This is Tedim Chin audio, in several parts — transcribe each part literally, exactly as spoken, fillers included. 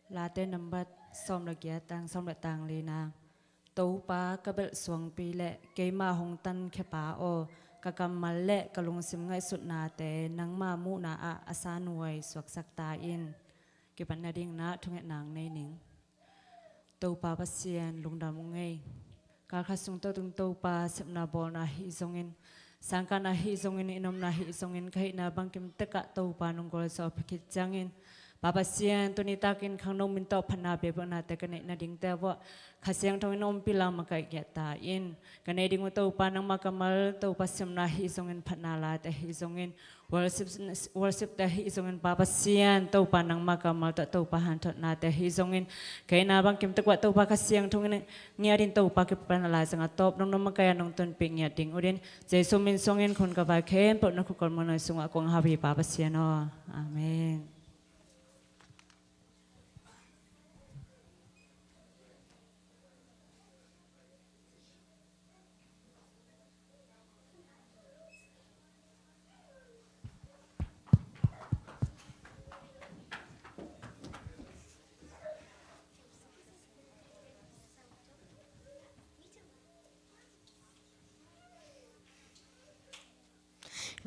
Late nambat sawm le giat, tang sawm le tang lina. Topa ka belh suangpi le keima hong tankhia pa aw, ka kammal le ka lungsim ngaihsutnate nangma muhna ah a sanuai suaksak ta in. Kipan nading na thungetna nei ning. Topa Pasian lungdam ung ei. Kalkhat sung to tung Topa sepna bawlna ahi zongin, sangkahna ahi zongin, i nomna ahi zongin, ka hihna bangkim tekah Topa nong gualzo pha khit ciangin, Pa Pasian, tuni takin khangno min tawh phatna biakpiaknate ka neih nadingte vuah Kha Siangtho in ompih la makaih ngiat ta in. Ka neih ding uh Topa nangma kammal, Topa sepna ahi zongin, phatna late ahi zongin, worship, worship te ahi zongin, Pa Pasian, Topa nangma kammal tawh Topa hanthotnate ahi zongin, ka hihna bangkim tek uah Topa Kha Siangtho in ngiat in Topa kipan a laizang a tawp nong nong makaih a nong tonpih ngiat ding uh din, Jesu min suangin khun ka vai khempeuh na khukol mun sungah kong hap hi Pa Pasian aw. Amen.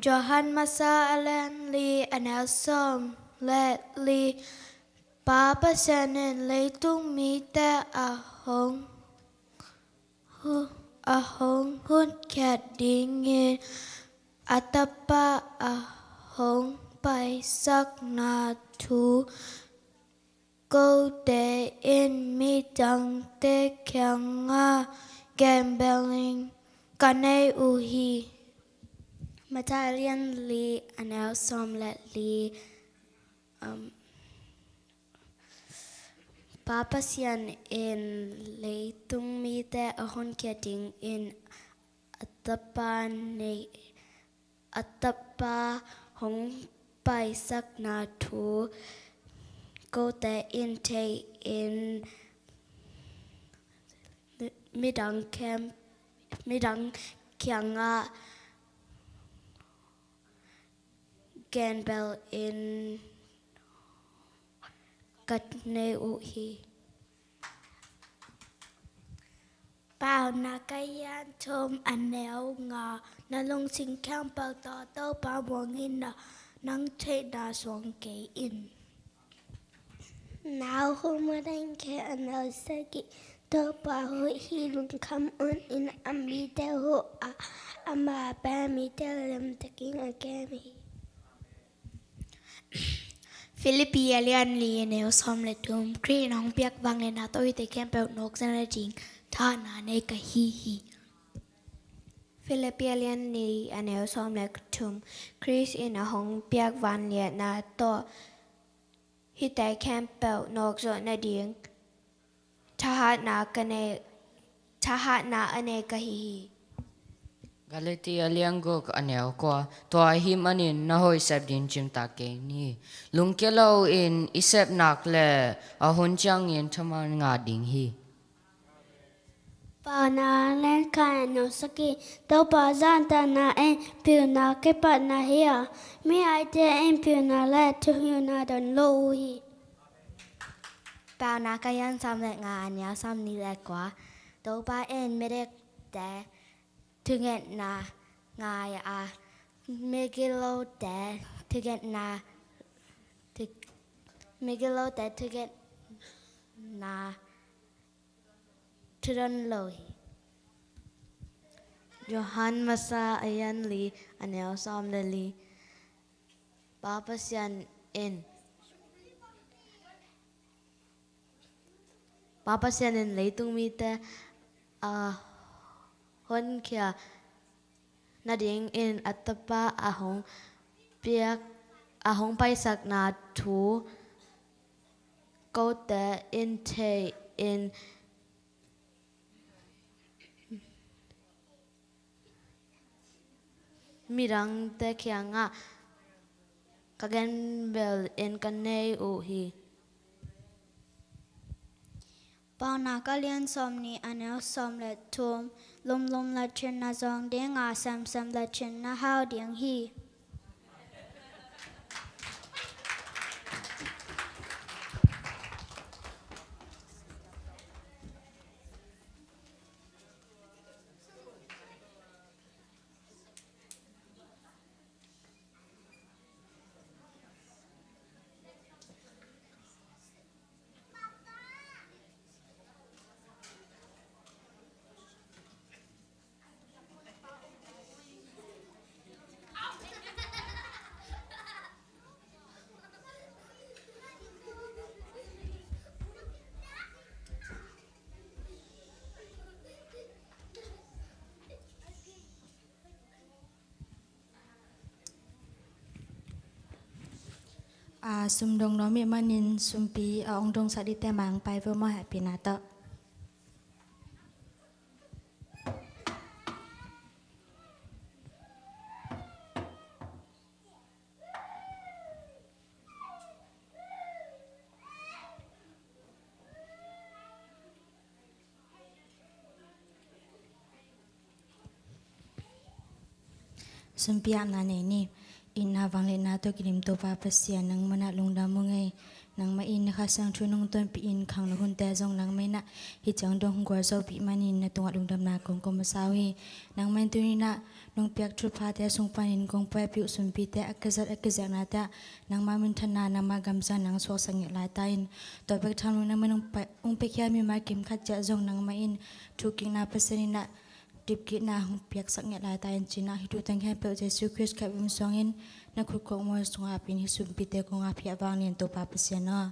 Johan Masa a lian li, a neu sawm le li. Pa Pasian in leitung mite a hong, a hong honkhia dingin a Tapa a hong paisakna thu kote in midangte kiangah genbelin ka nei uh hi. Mata a lian li, a neu sawm le li. Um, Pa Pasian in leitung mite a honkhia dingin a Tapa nei, a Tapa hong paisakna thu kote in thei in midang kem, midang kiangah genbelin ka nei uh hi. Paunak a lian thum, a neu nga. Na lungsim khempeuh tawh Topa muang in la, nang theihna suang kei in. Nau Hu Madang Khe, a neu sagih. Topa hoih hi, lungkham un in a mite huh a, amah pen mite lemtakin a kem hi. Filipi a lian li, a neu sawm le thum. Khrih in hong piak vangliatna tawh hihte khempeuh nawk zawh nading thahatna nei ka hi hi. Filipi a lian li, a neu sawm le thum. Khrih in a hong piak vangliatna tawh hihte khempeuh nawk zawh nading thahatna ka nei, thahatna a nei ka hi hi. Galati a lian guk, a neu kua. Tua ahih manin na hoih sep ding cingtak kei ni. Lungkia loin i sep nak le a hun ciangin thaman ngah ding hi. Paunak a lian khat, a neu sagih. Topa zahtakna in pilna kipatna hi a, mi aite in pilna le thuhilhna don lo uh hi. Paunak a lian sawm le nga, a neu sawmnih le kua. Topa in midikte thungetna ngai a, migilote thungetna, thu, migilote thungetna thudon lo hi. Johan Masa a lian li, a neu sawm le li. Pa Pasian in, Pa Pasian in leitung mite a honkhia nadingin a Tapa a hong piak, a hong paisakna thu kote in thei in midangte kiangah ka genbelin ka nei uh hi. Paunak a lian sawmnih, a neu sawm le thum. Lumlum le thin na zawng ding a, semsem le thin na hau ding hi. A sum dong nuam ih manin sumpi a ong dongsak dingte mah ong pai vo maw, hehpihna tawh. Sumpi apna nei ni. Itna vangliatna tawh kidim Topa Pasian, nangmah in ah lungdam ung ei. Nangmah in na Kha Siangtho in hong tonpih in, khanglo hunte zong nangmah in ah hih ciang dong hong gualzawhpih manin na tungah lungdamna kong ko masa uh hi. Nangmah in tuni in ah nong piak thuphate sung panin kong paipih uh sumpite a kizat a kiziaknate ah nangmah minthanna, nangmah gamzanna hong suaksak ngiat lai ta in. Tua bek tham lo nangmah in hong pai, hong piakhia mimal kim khat ciat zong nangmah in thukikna Pasian in ah dipkikna hong piaksak ngiat lai ta in, ci-in ah hih thu teng khempeuh Jesu Khrist khat vum suangin na khut kong mual sungah ap in hih sumpite kong ap hi a, vanglian Topa Pasian aw.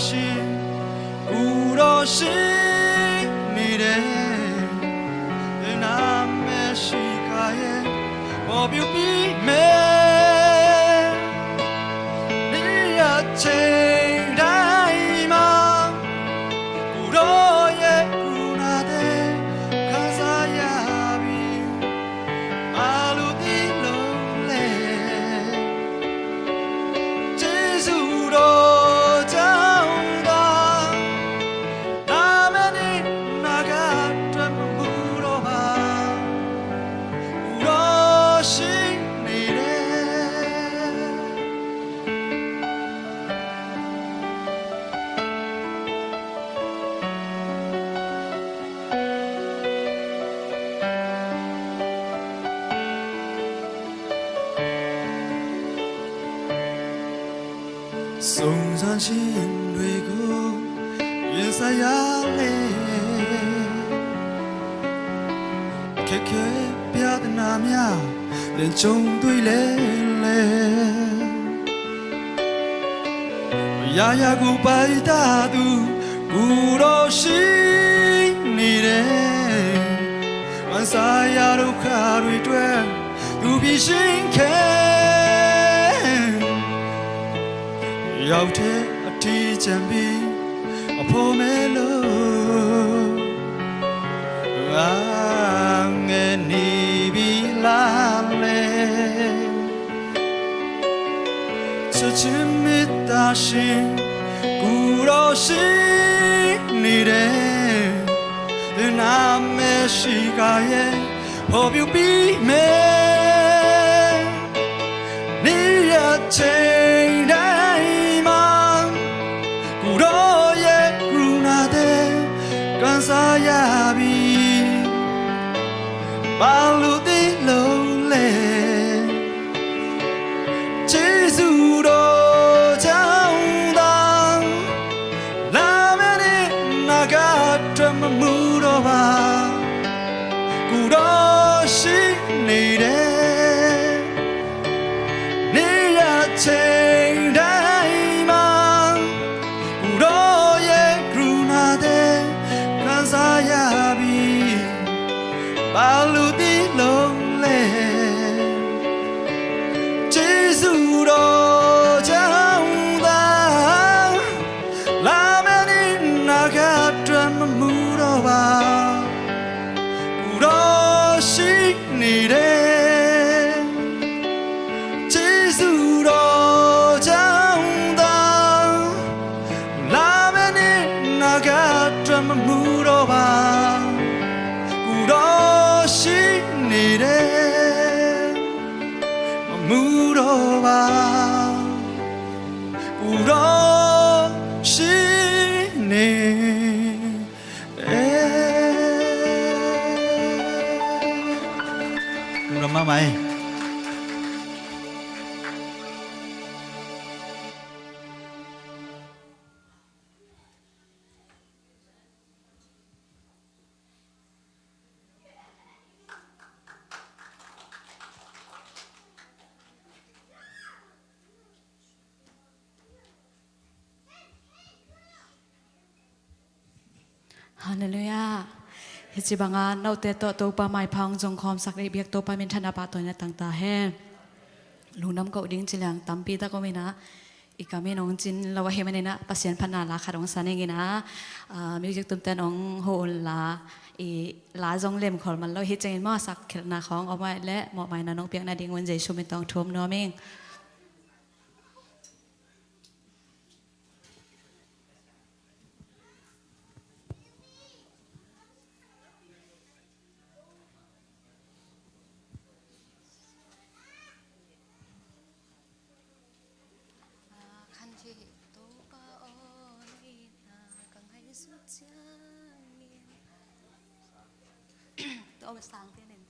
ရှိ ကိုယ်တော်ရှိနေတယ်။ နာမည်ရှိခါရဲ့ ပေါ်ပြုပြီးမယ်။ နေ့ရက်ချိန်တိုင်းမှာ ကိုယ်တော်ရဲ့ ကရုဏာတွေ ခံစားရပြီ။ ဘာလို့ဒီလိုလဲ။ ကျေးဇူးတော်ကြောင့်သာ လာမယ့်နေ့အနာဂတ်အတွက် မမူတော့ပါ။ ကိုယ်တော်ရှိနေတယ်။ စုံစမ်းခြင်းတွေကို ရင်ဆိုင်ရလေ။ အခက်အခဲပြဿနာများ ရင်ကြုံတွေ့လေလေ။ ရာရာကိုပိုင်တတ်သူ ကိုယ်တော်ရှိနေတယ်။ ပန်းဆိုင်ရာဒုက္ခတွေအတွက် သူဖြေရှင်းခဲ့။ ရောက်တဲ့အထီးကျန်ပြီး အဖို့မဲလို့ ငဲ့နေပြီလားလဲ။ ချစ်ခြင်းမေတ္တာရှင် ကိုယ်တော်ရှိနေတယ်။ သင်နာမည်ရှိကာရဲ့ ဖော်ပြပြီးမယ်။ နေ့ရက်ချိန်တိုင်းမှာ ကိုယ်တော်ရဲ့ကရုဏာတွေ ခံစားရပြီ။ ဘာလို့ဒီလိုလဲ။ ကျေးဇူးတော်ကြောင့်သာ လာမယ့်နေ့အနာဂတ်အတွက် မမူတော့ပါ။ ကိုယ်တော်ရှိနေတယ်။ နေ့ရက်ချိန်တိုင်းမှာ ကိုယ်တော်ရဲ့ကရုဏာတွေ ခံစားရပြီ။ ဘာလို့ဒီလိုလဲ။ ကျေးဇူးတော်ကြောင့်သာ လာမယ့်နေ့အနာဂတ်အတွက် မမူတော့ပါ။ ကိုယ်တော်ရှိနေတယ်။ ကျေးဇူးတော်ကြောင့်သာ လာမယ့်နေ့အနာဂတ်အတွက် မမူတော့ပါ။ ကိုယ်တော်ရှိနေတယ်။ မမူတော့ပါ။ ကိုယ်တော်ရှိနေတယ်။ ကိုယ်တော်မမကြီး။ ဟာလေလုယာ။ ဟစ်ချစ်ပါငါ နောက်တဲ့တော့ တော့ပါမိုင်ဖောင်း ကြုံခေါမ်စက်လေး ဘျက်တော့ပါမင်းထနာပါတော့ နဲ့တန်တာဟဲ လူနမ်ကိုဒင်းချီလျံ တမ်ပီတကိုမင်းနာ I kam in hong cin lo ahih manin ah, Pasian phatna la khat hong sa ning in ah, ah, music tumte in hong ho un la, i la zong lem khol man lo, hih ciangin maw, sak khelhna khawng om ahih leh mawhmaina nong piak nading un Jesu min tawh thum nuam ing. Khan thei Topa aw, na itna ka ngaihsut ciangin. Tua sang te nen.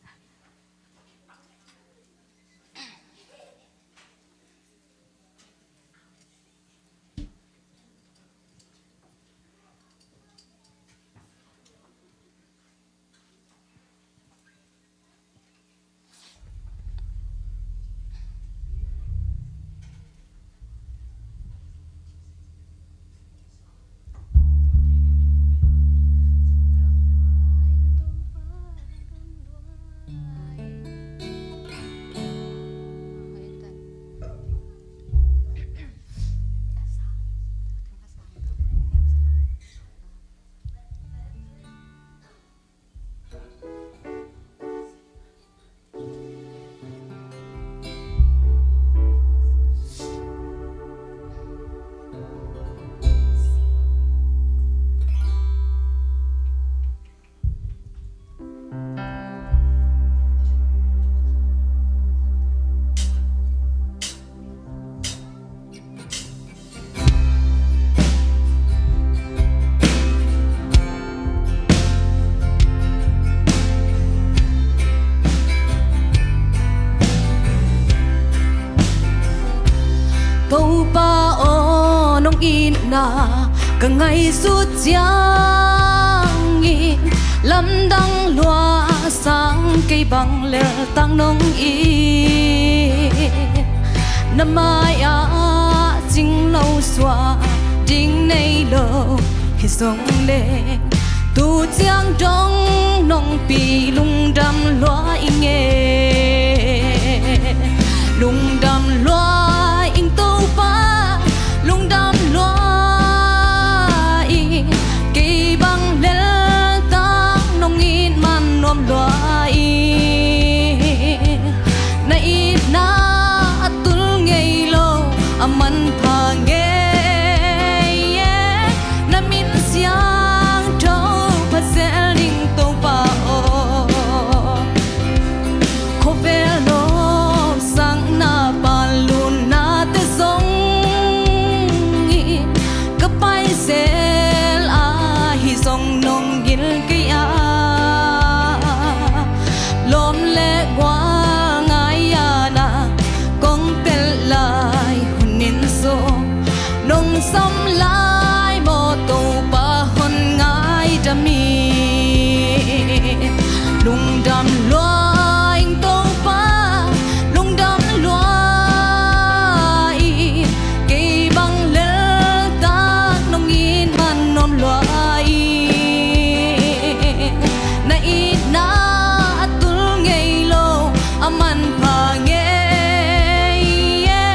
itna ka ngaihsut ciangin, lamdang lua sang kei bang leltak nong it. Na mai-ah cing lo suak ding nei lo hi zong le, tu ciang dong nong pi lungdam lua ing e. Lungdam lua ing Topa, lungdam lua ing, kei bang leltak nong it man nuam lua ing. Na itna a tul ngei lo a manpha ngei e, na min siangtho pha zel ning Topa aw. Khuavel nopsakna, panlutnate zongin ka pai zel ahi zong nong gil kei a, lawm le gual ngai-a na kong tel lai hun in zong, nong sam lai maw Topa hon ngaidam hi. Lungdam lua ing Topa, lungdam lua ing, kei bang leltak nong it man nuam lua ing. Na itna a tul ngei lo a manpha ngei e,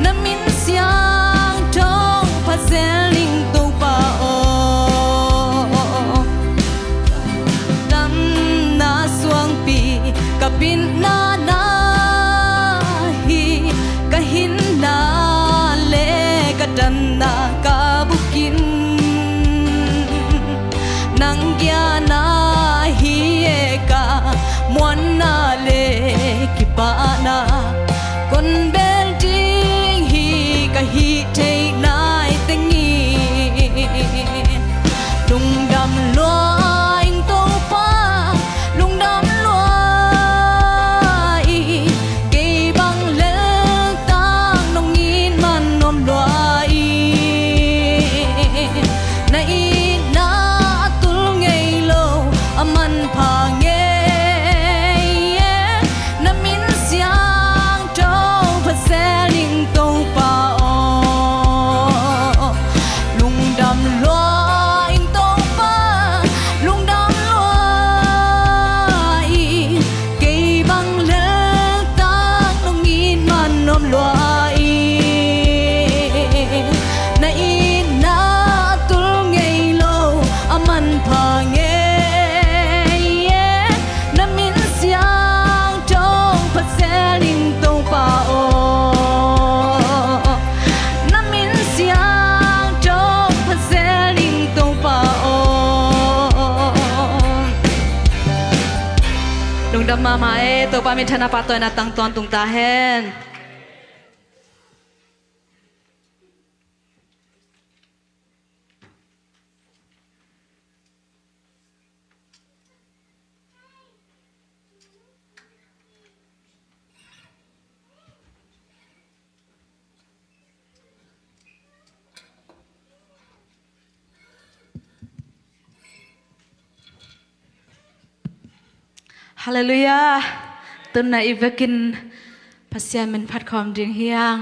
na min siangtho pha zel ning Topa aw. Damna suangpi ka bitna na hi, ka hinna le ka damna ka bukim, nang giahna hi e, ka muanna le kipahna kon bel ding hi, ka hih theih nai tengin. Lungdam lua ing Topa, lungdam lua ing, kei bang leltak nong it man nuam lua ing. Na itna a tul ngei lo a manpha ngei e, na min siangtho pha zel ning Topa aw. Lungdam lua ing Topa, lungdam lua ing, kei bang leltak nong it man nuam lua ing. Na itna a tul ngei lo a manpha ngei e, na min siangtho pha zel ning Topa aw. Na min siangtho pha zel ning Topa aw. Lungdam mahmah e, Topa minthanna pahtawina tang tawntung ta hen. Halleluiah. Tun na i vekin Pasian min phat khawm ding hi hang.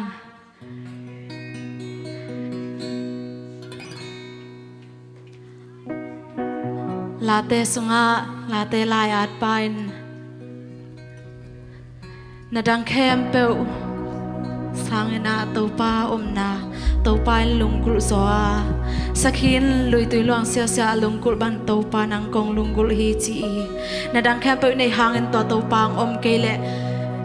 Late sungah, Late lai-atpa in, na dang khempeuh sangin ah Topa omna, Topa in lunggulh zaw a, sakhi in luitui luang siasia a lunggulh bang Topa nang kong lunggulh hi ci hi. Na dang khempeuh i neih hangin tua Topa hong om kei leh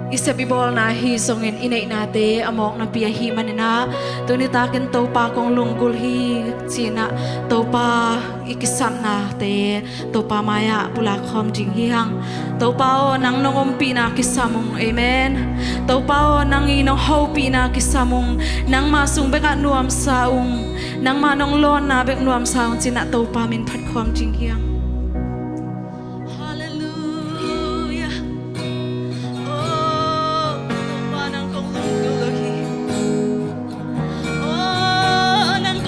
i sep i bawlna hi zongin i neihnate a mawknapi ahih manin ah, tuni takin Topa kong lunggulh hi ci-in ah Topa i kisapnate Topa mai-ah pulak khawm ding hi hang. Topa aw, nang nong ompihna kisam ung. Amen. Topa aw, nang i nong hopihna kisam ung. Nangmah sung bekah nuamsa ung. Nangmah nong lawnna bek nuamsa ung ci-in ah Topa min phat khawm ding hi hang. Halleluiah. Oh, Topa nang kong lunggulh hi. Oh, nang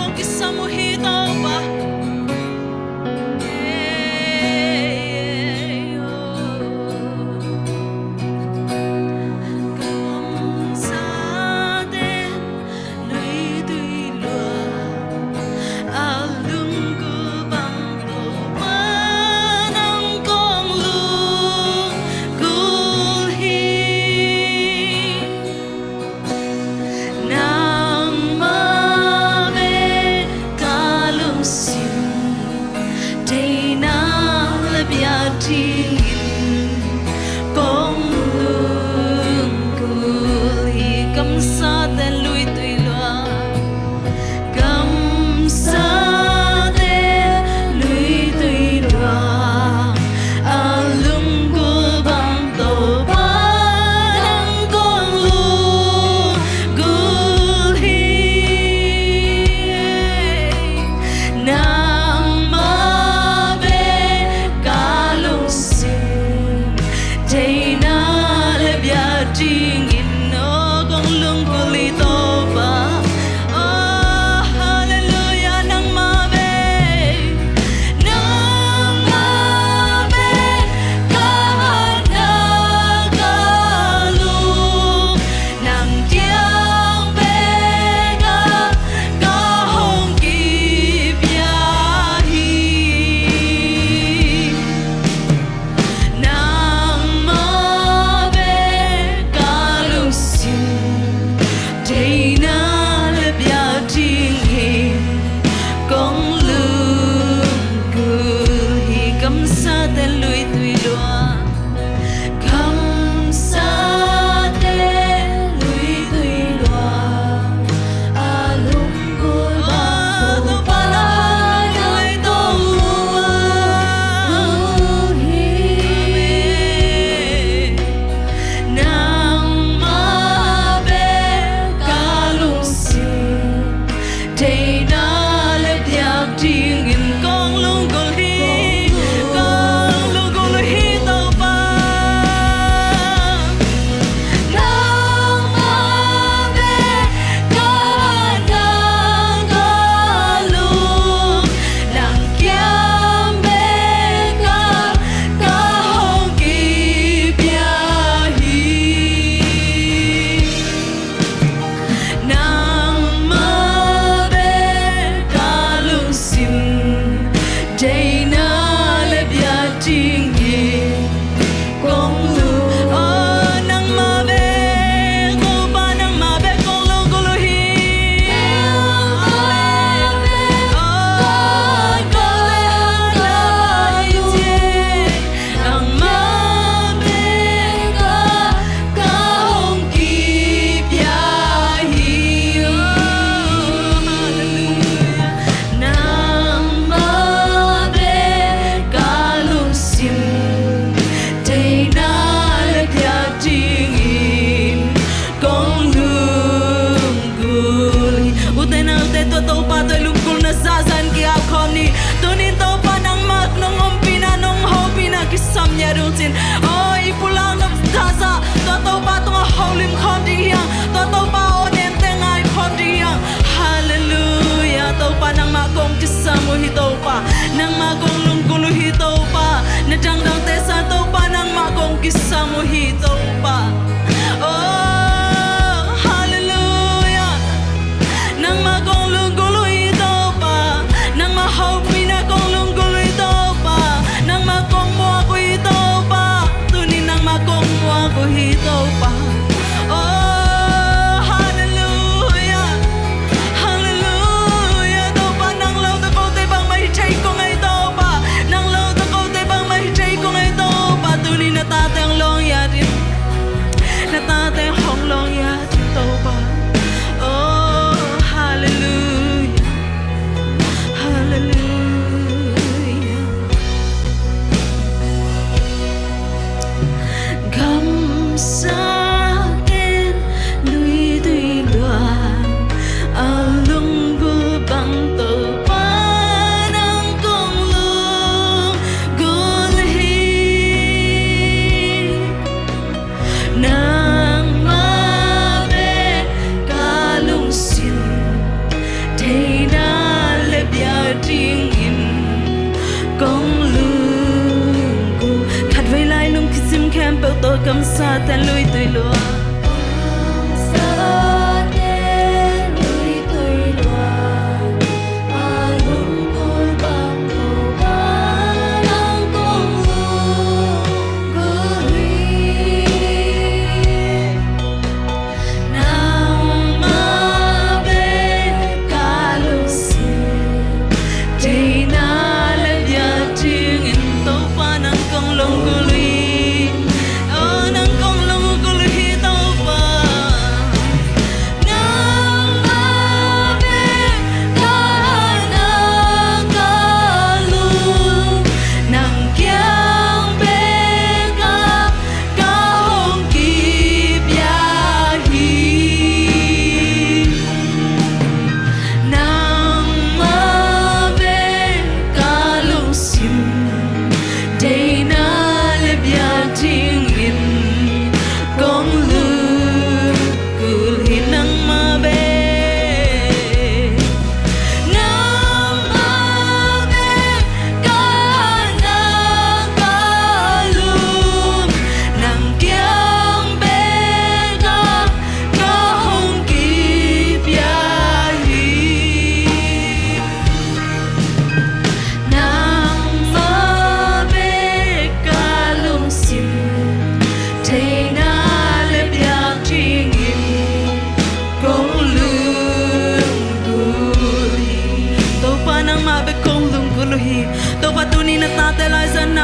Dingin kong lunggulh hi. Gamsate luitui lua, gamsate luitui lua, a lunggulh bang Topa nang kong lunggulh hi. Nangmah bek ka lungsim, deihna le biak dingin, aw, kong lunggulh hi Topa. Aw, halleluiah, nangmah bek, nangmah bek ka hatna ka lung, nang kiang bek ah ka hong kipia hi. Nangmah bek ka lungsim, deihna le biak dingin kong lunggulh hi. Gamsate luitui lua, gamsate luitui lua, a lunggulh bang Topa nang kong lunggulh hi. Nangmah bek ka lungsim, deihna le biak dingin kong lunggulh hi. Kong lunggulh hi Topa. Nangmah bek ka hatna ka lung, nang kiang bek ah ka hong kipia hi. Nangmah bek ka lungsim, deihna le biak dingin kong lunggulh. Aw, nangmah bek, Topa, nangmah bek kong lunggulh uh hi. Aw, ka lungsim, nangmah bek ah ka hong kipia hi. Nangmah bek ka lungsim, deihna le biak dingin kong lunggulh hi. Ute naute, tua Topa tawh i lunggulhna zahzah in ki-ap khawm ni. Tunin Topa nangmah nong ompihna, nong hopihna kisam ni a dungcin, aw, i pulakna zahzah tua Topa tungah holim khawm ding hi hang. Tua Topa aw nente ngai khawm ding hi hang. Halleluiah. Topa nangmah kong kisam uh hi Topa. Nangmah kong lunggulh uh hi Topa. Na dangdangte sang Topa nangmah kong kisam uh hi Topa. Oh, halleluiah. Nangmah kong lunggulh uh hi Topa. Nangmah hopihna kong lunggulh uh hi Topa. Nangmah kong muak uh hi Topa. Tunin nangmah kong muak uh hi Topa. Oh, halleluiah. Halleluiah. Topa, nang lo tawh kote bangmah hi thei kong ei Topa. Nang lo tawh kote bangmah hi thei kong ei Topa. Tunin na tate hong lawng hi a ding. Na tate hong lawng hi a ding Topa. Oh, halleluiah. Halleluiah. Gamsa ten luitui lua, a lunggulh bang Topa nang kong lunggulh hi. Nangmah bek ka lungsim, theihna le bia dingin kong lunggulh. Khatvei lai lungkisim khempeuh tawh gamsa ten luitui lua. Gamsa ten luitui lua.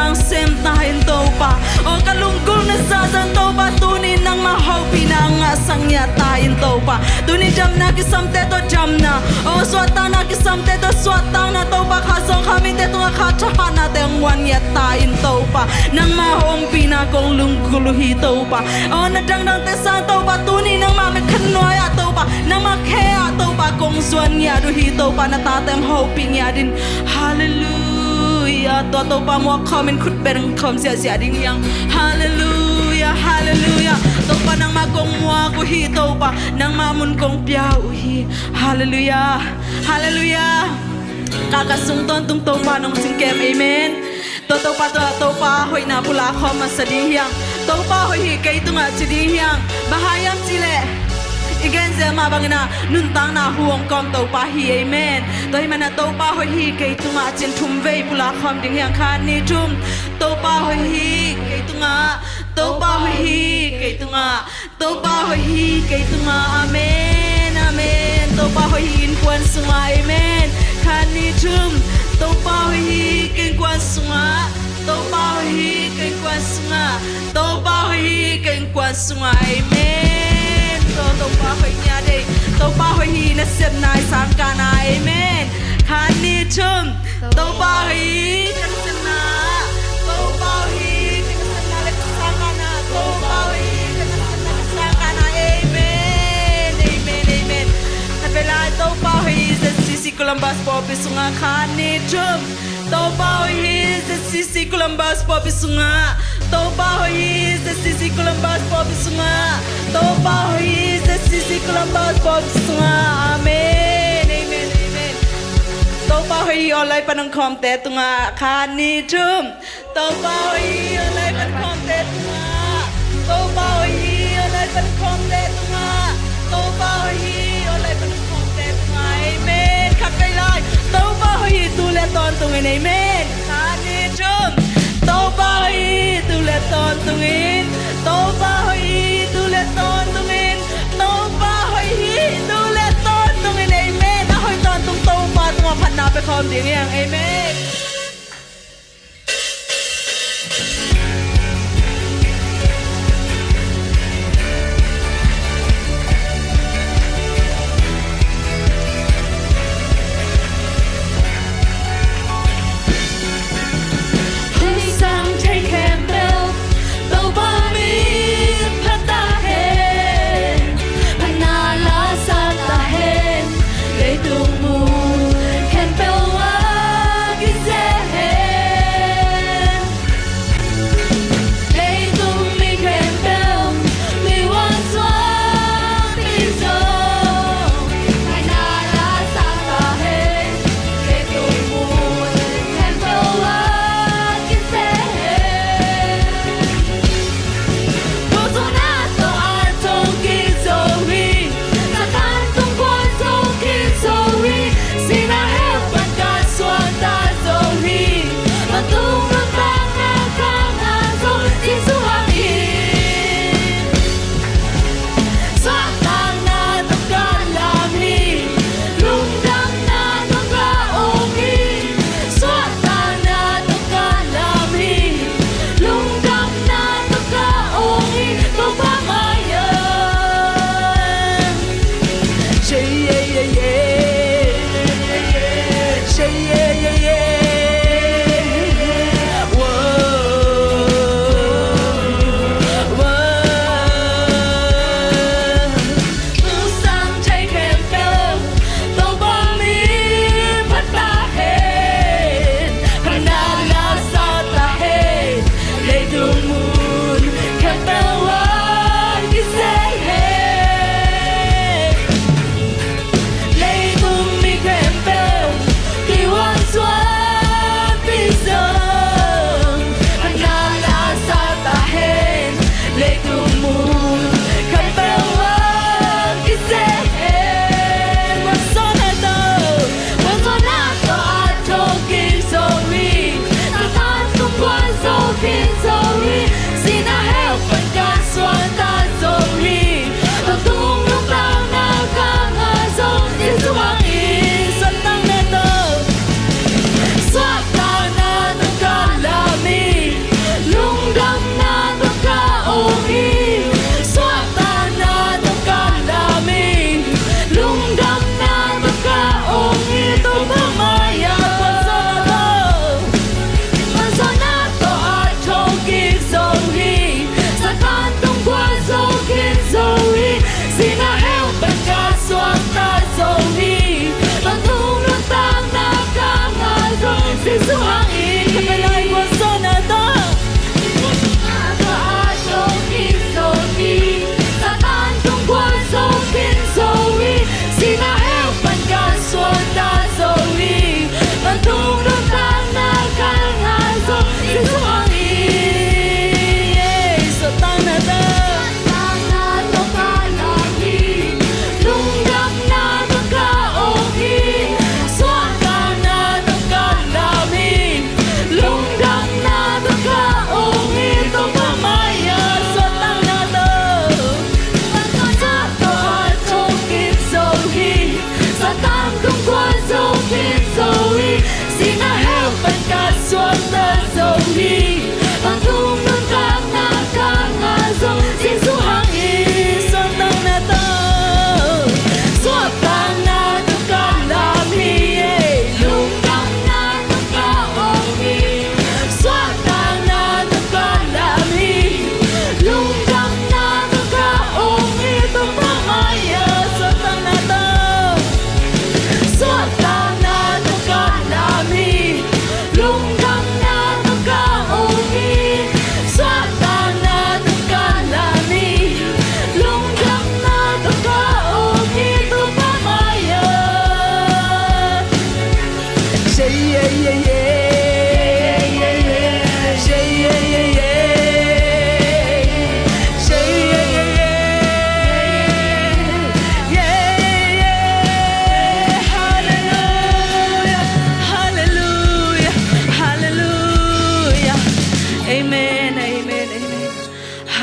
Nang sem ta in Topa. O ka lunggulhna zahzah Topa, tuni nangmah hopihna ngahsak ngiat ta in Topa. Tuni damna kisamte tawh damna, o suahtakna kisamte tawh suahtakna Topa, kha sawng kha mite tungah kha thahatnate hong muan ngiat ta in Topa. Nangmah ompihna kong lunggulh uh hi Topa. O na dangdangte sang Topa, tuni nangmah kha nuai-ah Topa, nangmah khe-ah Topa kong zuan ngiat uh hi Topa, na tate hong hopih ngiat in. Halleluia. Tua Topa muak khawmin khut beng khawm ziahziah ding hi hang. Halleluia, halleluia. Topa nangmah kong muak uh hi Topa, nangmah mun kong pia uh hi. Halleluia, halleluia. Ka ka sung tawntung Topa nong cingkem, amen. Tua Topa tua Topa hoihna pulak khawm masa ding hi hang. Topa hoih hi kei tungah ci ding hi hang. Bang hang hiam cih leh i gen zel mah bangin ah nuntakna hu hong kawm Topa hi, amen. Tua hih manin ah Topa hoih hi kei tungah ci-in thum vei pulak khawm ding hi hang. Khat, nih, thum. Topa hoih hi kei tungah. Topa hoih hi kei tungah. Topa hoih hi kei tungah. Amen, amen. Topa hoih hi innkuan sungah. Amen. Khat, nih, thum. Topa hoih hi kei innkuan sungah. Topa hoih hi kei innkuan sungah. Topa hoih hi kei innkuan sungah. Amen. To, Topa hoih ngiat ei. Topa hoih hi nasepna i sangkahna. Amen. Khat, nih, thum. Topa hoih hi ka nasepna. Topa hoih hi ka nasepna le ka sangkahna. Topa hoih hi ka nasepna ka sangkahna. Amen. Amen. Amen. Khat vei lai. Topa hoih hi Z C C Columbus pawlpi sungah. Khat, nih, thum. Topa hoih hi Z C C Columbus pawlpi sungah. Topa hoih hi Z C C Columbus pawlpi sungah. Topa hoih hi Z C C Columbus pawlpi sungah. Amen. Amen. Amen. Topa hoih hi online pan hong khawmte tungah. Khat, nih, thum. Topa hoih hi online pan hong khawmte tungah. Topa hoih hi online pan hong khawmte tungah. Topa hoih hi online pan hong khawmte tungah. Amen. Khat vei lai. Topa hoih hi tu le tawntungin. Amen. Khat, nih, thum. Topa hoih hi tu le tawntungin. Topa hoih hi tu le tawntungin. Topa hoih hi tu le tawntungin. Amen. A hoih tawntung Topa tungah phatna pia khawm ding hi hang. Amen. Hong sang thei khempeuh Topa min phat ta hen, phatna la sa ta hen. Leitung mun khempeuh ah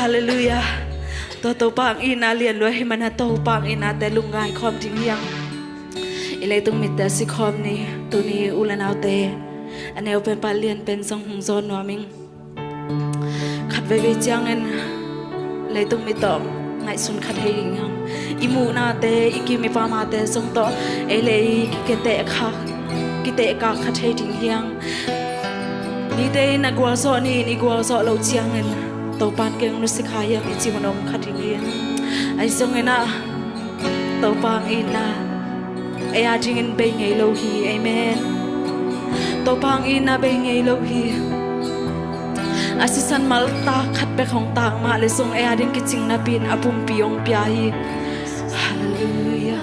Halleluiah. Tua Topa hong itna lian lua ahih manin Topa hong itnate lungngai khawm ding hi hang. I leitung mitte a si khawm ni, tuni u le naute a neu penpa lian pen zong hong zawn nuam ing. Khat veivei ciangin leitung mit tawh ngaihsun kha thei ding hi hang. I muhnate, i kim i pamate zong tawh ei le ei kitehkak kha thei ding hi hang. Mite in a gualzawh ni-in i gualzawh loh ciangin Topa in kei hong nusia kha hi hang i cih hun om kha ding hi. Ahi zongin ah Topa hong itna ei a dingin bei ngei lo hi. Amen. Topa hong itna bei ngei lo hi. A sisan maltak khat bek hong tak mah leh zong ei a ding kicing napi-in a pumpi hong pia hi. Halleluiah.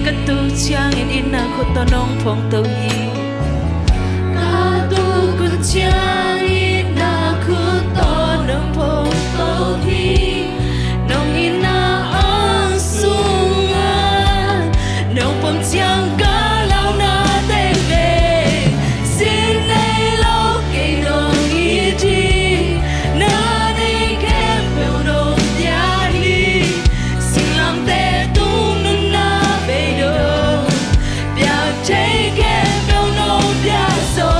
Ka tuk ciangin itna khut tawh nong phawngto hi. Ka tuk hun ciangin itna khut tawh nong phawngto hi. Nong itna ong sungah nong pom ciang ka launa teng vei. Sin nei lo kei nong it hi. Na nei khempeuh nong pia hi. Singlamteh tung nunna beidong piak thei khempeuh nong pia zo.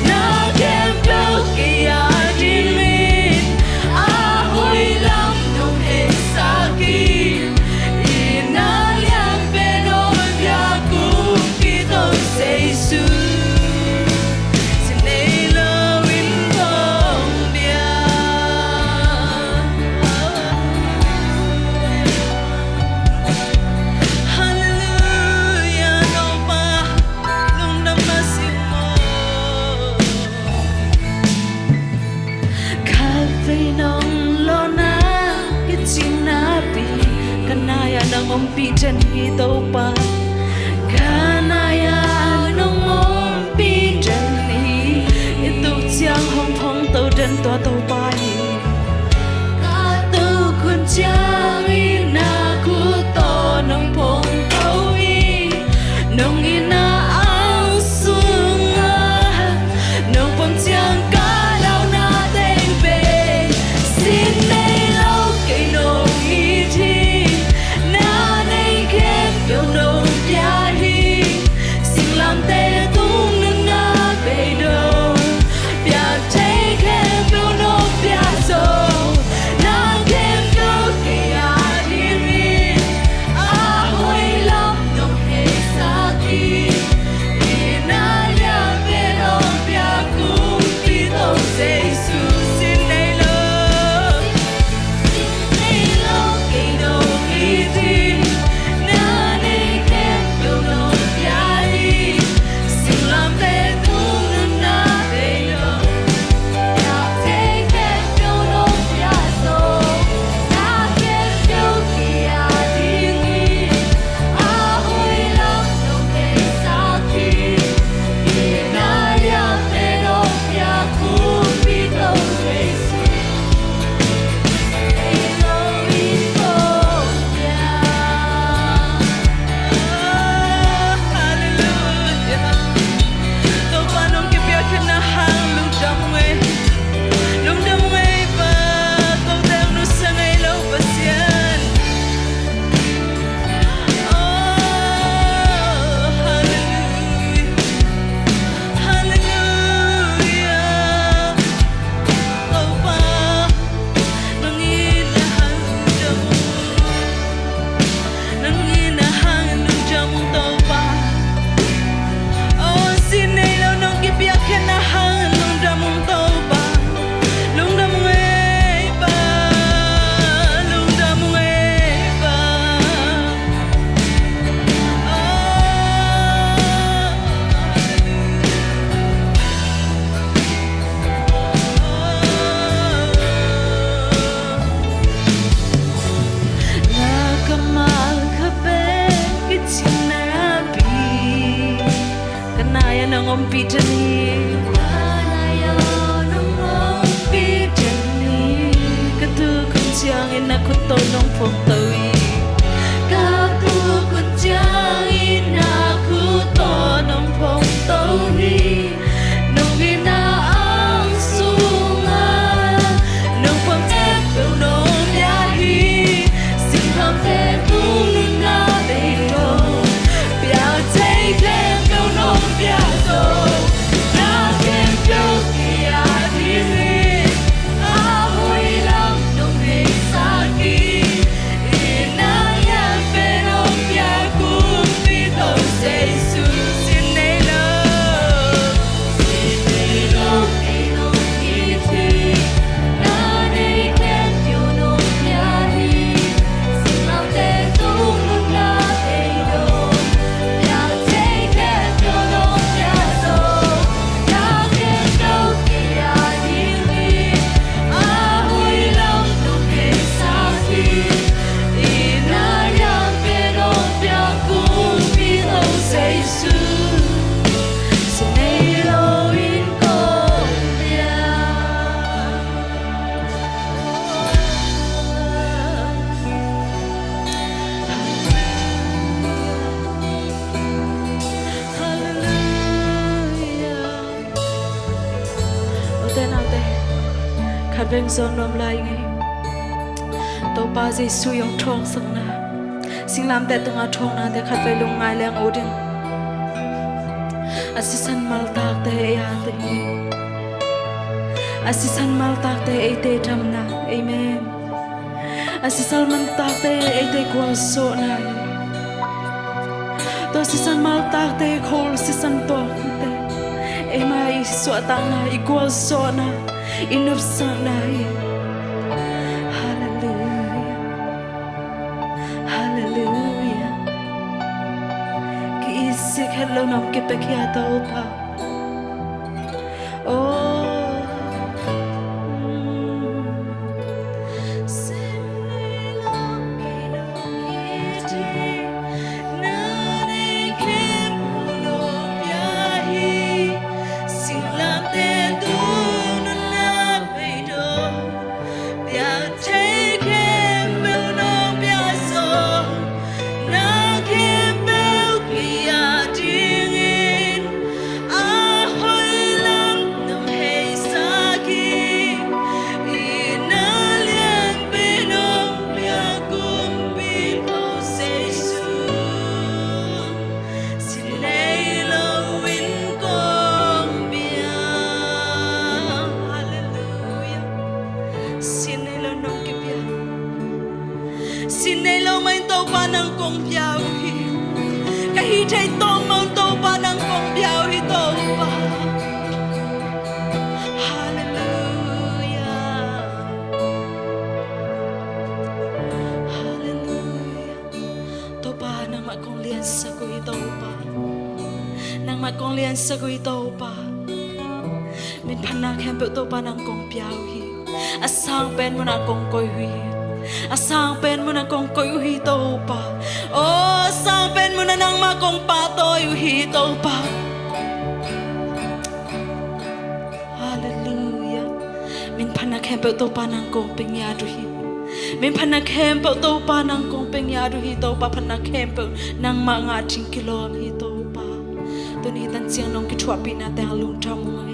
Na khempeuh kei a dingin a hoih lam nong heisak hi. Itna lian pen nong pia kumpi Topa Jesu. Sin nei lo in kong bia. Halleluiah, Topa lungdam mah sing maw. Khatvei nong lawhna kicing napi ka nai-ah nong ompih den hi Topa. Ka nai-ah nong ompih den hi. I tuk ciang hong phawngto den tua Topa hi. Ka tuk hun ciang itna khut tawh nong phawngto hi. Nong itna ong sungah nong pom ciang ka launa teng vei. Sin nei lo kei nong it hi. Na nei khempeuh nong pia hi. Singlamteh tung nunna beidong piak thei khempeuh nong pia zo. Na khempeuh kei Hong ompih den hi. Nong ompih den hi. Ka tuk hun ciangin na khut tawh nong phawngto hi. Ka tuk hun ciangin na khut tawh nong phawngto hi. Nong itna ang sungah nong pom tek peuh nong pia hi. Singlamteh tung nunna beidong pia thei khempeuh nong pia zo. Na khempeuh kia ding hi. A hoih lam nong heisak hi. I na lianpen hong pia kumpi Topa Jesu. Sin nei lo, sin nei lo ei nong it hi. Na nei khempeuh nong pia hi. Singlamteh tung nunna beidong pia thei khempeuh nong pia zo. Na khempeuh kia ding hi. A hoih lam nong heisak hi. I na lianpen hong pia kumpi Topa Jesu. Sin nei lo in kong pia. Hallelujah. Ute naute, khatvei zawn nuam lai ing ei. Topa Jesu i hong thangsakna, singlamteh tunga thawngnate khatvei lungngai leng ut in. A sisan maltakte ei a teng hi. A sisan maltakte eite damna. Amen. A sisan maltakte eite gualzawhna hi. Tua sisan maltakte, khol sisan tuakte, eima i suahtakna, i gualzawhna, i nopsakna hi. Hallelujah. Hallelujah. Ki-itzik het lo nong kipiakhia Topa. Oh. Pia thei khempeuh nong pia zo, na khempeuh kia dingin a hoih lam nong heisak hi. I na lianpen hong pia kumpi Topa Jesu. Sin nei lo in kong pia. Hallelujah. Sin nei lo nong kipia. Sin nei lo mah in Topa nang kong pia uh hi. Ka hih theih tawm mah un Topa nang kong pia uh hi Topa. Hallelujah. Hallelujah. Topa, nangmah kong liansak uh hi Topa. Nangmah kong liansak uh hi Topa. Minphatna khempeuh Topa nang kong pia uh hi. A sangpen munah kong koih uh hi. A sangpen munah kong koih uh hi Topa. Aw, a sangpen munah nangmah kong pahtawi uh hi Topa. Hallelujah. Minphatna khempeuh Topa nang kong pia ngiat uh hi. Minphatna khempeuh Topa nang kong pia ngiat uh hi. Topa, phatna khempeuh nangmah ngah ding kilawm hi Topa. Tuni tan ciang nong kithuahpihna teng a lungdam uh hi.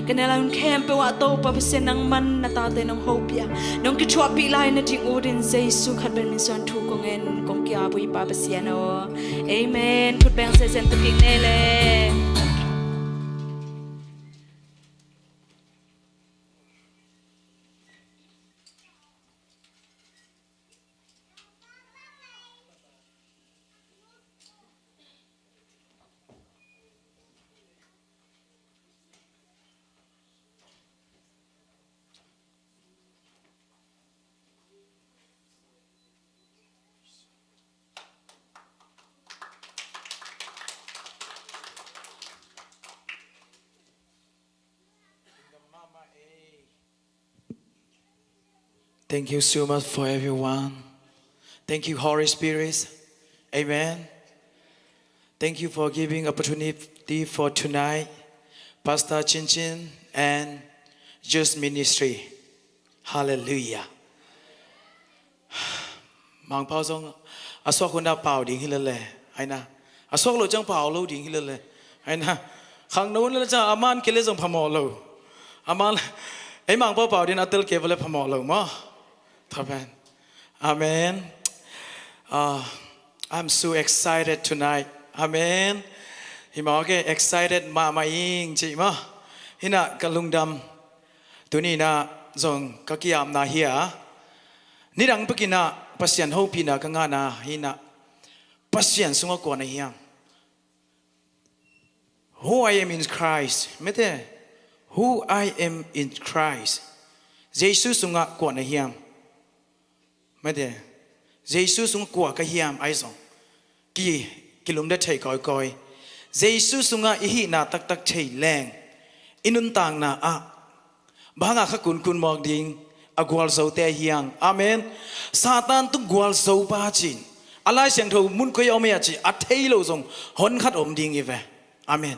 Ka neu lai hun khempeuh ah Topa Pasian nangman na tate nong hopih a, nong kithuahpih lai nading ut in Jesu khat pen min suang thu kong ngen kong ki-ap uh hi Pa Pasian aw. Amen. Khut beng sesen ta kik ni le. Thank you so much for everyone. Thank you, Holy Spirit. Amen. Thank you for giving opportunity for tonight, Pastor Chin Chin and Youth Ministry. Hallelujah. Mangpau zong a suak hun a pau ding hi lele, aina. A suak lo ciang pau lo ding hi lele, aina. Khangno hun lele ciang a man kei le zong phamawh lo. A man, ei Mangpau pau ding a tel kei vele phamawh lo maw. Thapen. Amen. Uh, I'm so excited tonight. Amen. Hi maw ke excited mahmah ing ci maw. Hina ka lungdam. Tuni na zong ka kiamna hi a. Nidang pekina Pasian hopihna ka ngahna hina. Pasian sungah kua na hiam. Who I am in Christ. Mete, who I am in Christ. Jesu sungah kua na hiam. Mete, Jesu sungah kua ka hiam ai zong. Ki, kilumde thei kawikawi. Jesu sungah i hihna taktak thei leng. I nuntakna ah. Bang hanga kha kunkun mawk ding a gualzote hiang. Amen. Satan tung gualzo pa cin. A Lai Siangtho mun koi a om ia ci a thei lo zong hon khat om ding i ve. Amen.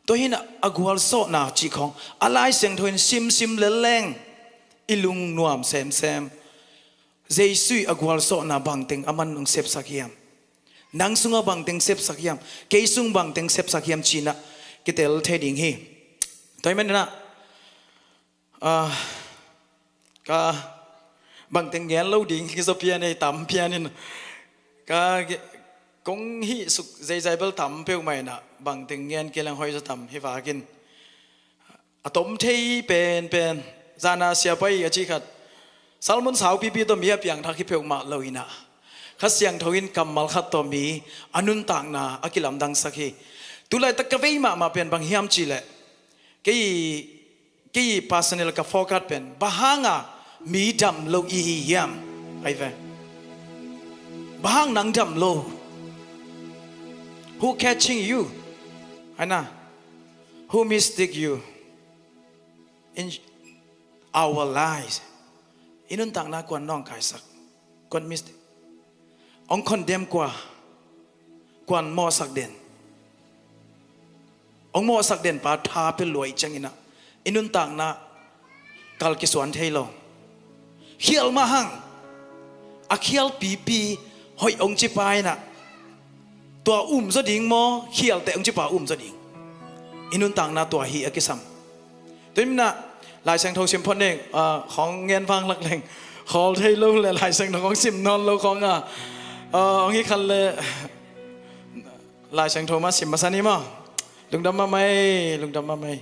Tua hina a gualzawhna ci khong. A Lai Siangtho in simsim leleng. I lung nuam semsem. Jesu i a gualzawhna bangteng a man nong sepsak hiam. Nang sungah bangteng sepsak hiam. Kei sung bangteng sepsak hiam cina. Kitel thei ding hi. Tua hi manina. Ah, ka bangteng ngen lo ding hi zaw pian ei tam pian in. Ka ge-, kong hih suk zeizai bel tam peuh mai na bangteng ngen kei leng hoi zaw tam hi vakin. A tom thei penpen zana siapai a ci khat. Salmon saupipi tawh mi a piangthak hi peuhmah lo ina. Kha Siangtho in kammal khat tawh mi a nuntakna a kilamdangsak hi. Tulaitak ka vei mahmah pen bang hiam cih leh. Kei, kei personal ka focus pen, bang hanga mi dam lo i hi hiam? Ai ve. Bang hang nang dam lo? Who catching you? Aina. Who mistake you? In our lives. I nuntakna kuan nawngkaisak. Kuan mistake. Ong condemn kua. Kuan mawhsak den. Ong mawhsak den pa tha pe luai ciangina. I nuntakna kal kisuan thei lo. Khial mah hang. A khial pipi hoih ong ci pa ina. Tua um zaw ding maw, khialte ong ci pa um zaw ding. I nuntakna tua hi a kisam. Tuimna, Lai Siangtho sim phot ning, ah, khong ngen vang lak leng. Khawl thei lo le Lai Siangtho khong sim nawn lo khong a. Ah, ong hi khan le Lai Siangtho mah sim masa ni maw. Lungdam mahmah ei, lungdam mahmah ei.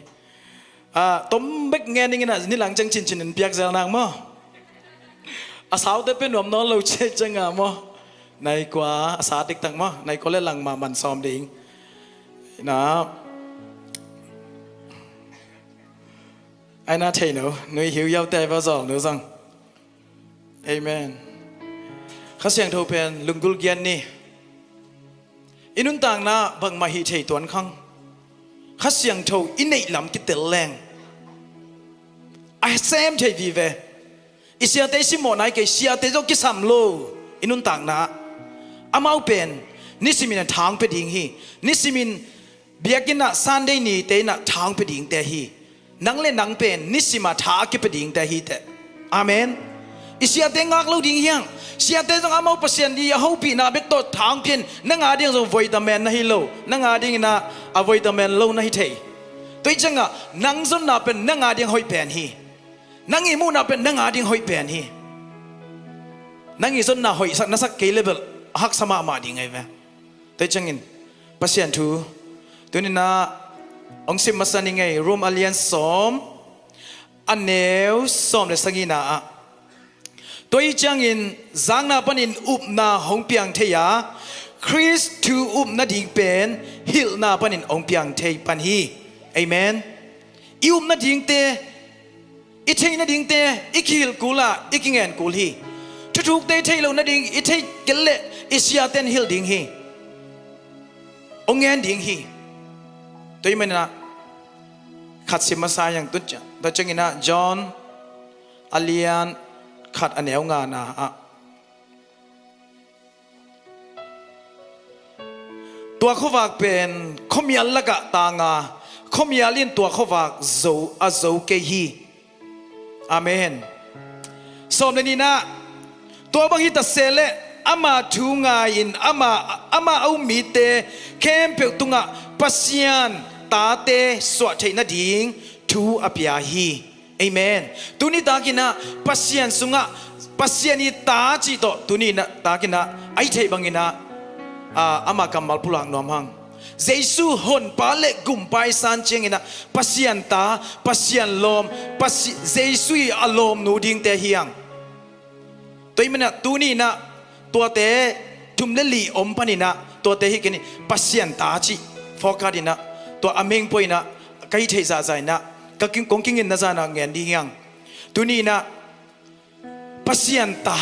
Ah, tom bek ngen ning ina, ni lang ciang cincin in piak zel nang maw. A saute pe nuam nawn lo ciai cianga maw. Nai kua, a sa diktak maw. Nai kua le lang mah man sawm ding. Na. Aina thei no, nui hiu yaute ai va zawl no zang. Amen. Kha Siangtho pen lunggulh giat ni. I nuntakna bangmah hih thei tuan khang. Kha Siangtho i neih lam kitel leng. A sem thei vive. I siate i simmawh nai kei, siate zong kisam lo. I nuntakna. Amau pen. Nisimin a thang pe ding hi. Nisimin biakinn ah Sunday nite in a thang pe dingte hi. Nang le nang pen nisima tha a kipe dingte hi teh. Amen. I siate ngak lo ding hiang. Siate zong amau Pasian i a hopihna bek tawh thang phin. Nang a ding zong voitamen na hi lo. Nang a ding ina a voitamen lo na hi thei. Tua hi cianga nang zonna pen nang a ding hoih pen hi. Nang i muhna pen nang a ding hoih pen hi. Nang i zonna hoih sak na sak kei le bel a haksa mahmah ding ai ve. Tua hi ciangin Pasian thu tunina ong sim masa ni ngei. Rom a lian sawm a neu sawm le sagihna ah. Tua hi ciangin zakna panin upna hong piang thei a, Khrist thu upna ding pen hilhna panin hong piang thei pan hi. Amen. I upna dingte, i theihna dingte, i kihilh kul a, i kingen kul hi. Thuthukte i theih loh nading, i theih kei leh i siaten hilh ding hi. Hong ngen ding hi. Tua hi manina khat sim masa yang tun cia. Tua ciangina John a lian khat a neu ngana ah. Tua khuavak pen khuamial lakah tanga, khuamial in tua khuavak zo, a zo kei hi. Amen. Sawm le nihna, tua bang hi ta se leh ama thu ngai-in ama, ama a um mite khempeuh tungah Pasian tate suah theih nading thu a pia hi. Amen. Tuni takinah Pasian sungah Pasian i ta cih tawh tuni takinah a i theih banginah, ah, ama kammal pulak nuam hang. Jesu honpa le gumpa i san cianginah Pasian ta, Pasian lawm, Pasi-, Jesu i a lawmnu dingte hi hang. Tua i manah tuninah tuate thum le li om paninah tuate hi kenin Pasian ta cih fawkhat inah tua a mengpuainah ka hih theih zahzah inah ka king, kong kingin na zanah ngen ding hiang. Tuninah Pasian ta,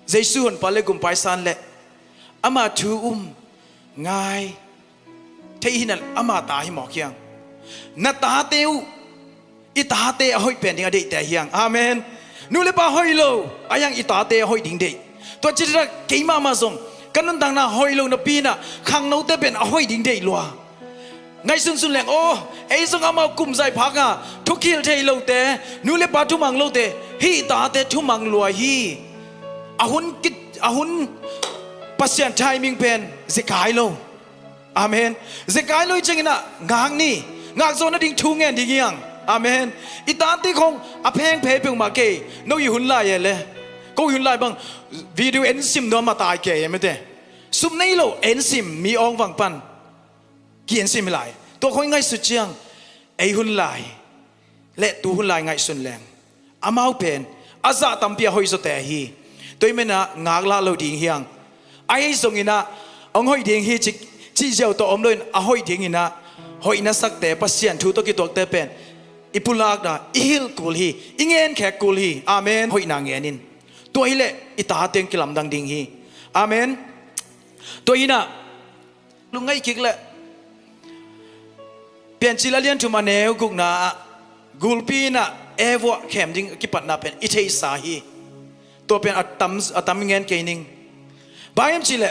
Jesu honpa le gumpa i san le ama thu um ngai thei hinah ama ta hi mawk hiang. Na tate uh, i tate a hoih pen ding a deihte hiang. Amen. Nu le pa hoih lo a hiang i tate a hoih ding deih. Tua citak keimahmah zong ka nuntakna hoih lo napinah khangnote pen a hoih ding deih lua. Ngaihsunsun leng aw, ei zong amau kumzai phaka thukhil thei lote, nu le pa thumang lote, hih tate thumang lua hi. A hun kit, a hun Pasian timing pen zekai lo. Amen. Zekai lo i cianginah ngak ni, ngak zawh nading thu ngen ding hiang. Amen. I tate khong a phengphei peuhmah kei, no i hun lai e le. Ko i hun lai bang video ensim nuam a tai kei e mete. Sum nei lo ensim mi awng vang pan ki-ensim hi lai. Tua khong i ngaihsut ciang ei hun lai le tu hun lai ngaihsun leng amau pen a zah tampi a hoih zawte hi. Tua i menah ngaklah lo ding hiang. Ahi zonginah hong hoih ding hi cih, cih ziau tawh om loin a hoih dinginah hoihna sakte Pasian thu tawh kituakte pen i pulakna i hilh kul hi, i ngenkhek kul hi. Amen. Hoihna ngenin tua hileh i tate hong kilamdang ding hi. Amen. Tua hinah lungngaih kik leh Piancil a lian thum a neu gukna ah gulpi inah Eva khem ding a kipatna pen i theihsa hi. Tua pen a tam, a tam ngen kei ning. Bang hiam cihleh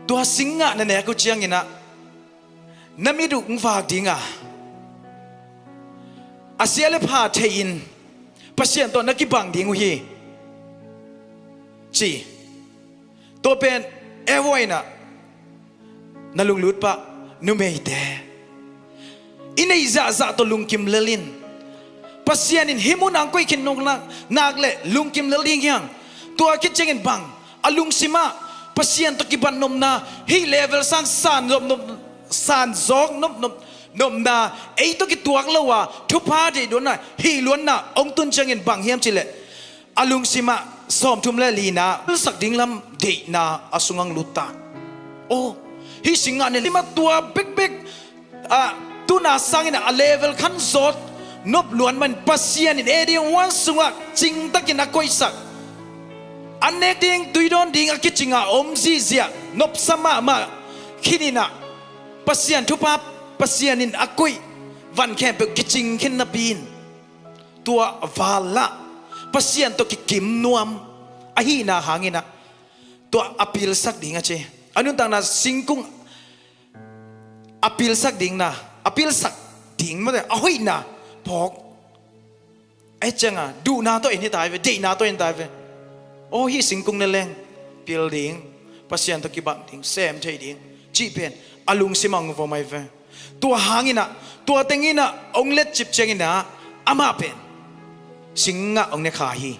tua singgah na nek uh cianginah na mit uh hong vak dinga a sia le pha thei-in Pasian tawh na kibang ding uh hi ci. Tua pen Eva inah na lunglut pah numeite i neih zahzah tawh lungkim lel in Pasian in hih munah hong koih khin nong nak, nak le lungkim lel ding hiang. Tua khit ciangin bang a lungsimah Pasian tawh kibat nopna hih level sang san nop, nop, san zawk nop, nop, nopna ei tawh kituak lo a thupha deih luanna hih luanna hong tun ciangin bang hiam cihleh a lungsimah sawmthum le lina pilsak ding lam deihna a sungah lutta. Oh, hih singgah ne lima tua bekbek ah, tuna sangin a level khan zawt nop luan man Pasian in Eden huan sungah cingtakin a koihsak a nek ding tuidawn ding a kicinga om zihziah nopsa mahmah khininah Pasian thupha Pasian in a koih van khempeuh kicing khin napi in tua valah Pasian tawh kikim nuam ahihna hanginah tua a pilsak ding a ci. A nuntakna singkung a pilsak dingna, a pilsak ding mate a hoihna phawk. Ai cianga duhna tawh en hi tai ve, deihna tawh en tai ve. Aw hih singkung ne leng pil ding, Pasian tawh kibang ding, sem thei ding cih pen a lungsimah hong vom ai ve. Tua hanginah tua tenginah hong letcip cianginah amah pen singgah hong ne kha hi.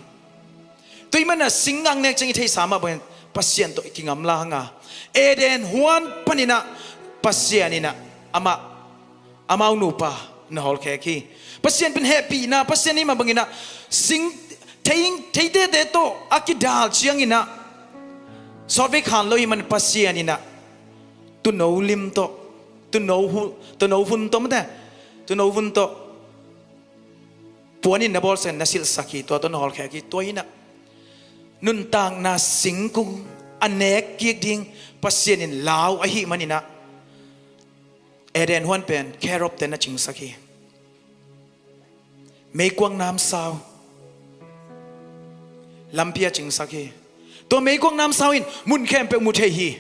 Tua i manah singgah hong nek ciang i theihsa mah bangin Pasian tawh i kingamla hanga Eden huan paninah Pasian inah amah amau nupa na hawlkhek hi. Pasian pen hehpihna Pasian i mah banginah sing thei, theitete tawh a kidal cianginah sawtvei khan lo i man Pasian inah tuuno lim tawh, tuuno hu, tuuno hun tawh mate, tuuno hun tawh puanin na bawlsak in na silhsak hi, tua tawh na hawlkhek hi. Tua hinah nuntakna singkung a nek kik ding Pasian in lau ahih maninah Eden huan pen cherub ten na cingsak hi. Meikuang namsau lampi a cingsak hi. Tua meikuang namsau in mun khempeuh mu thei hi.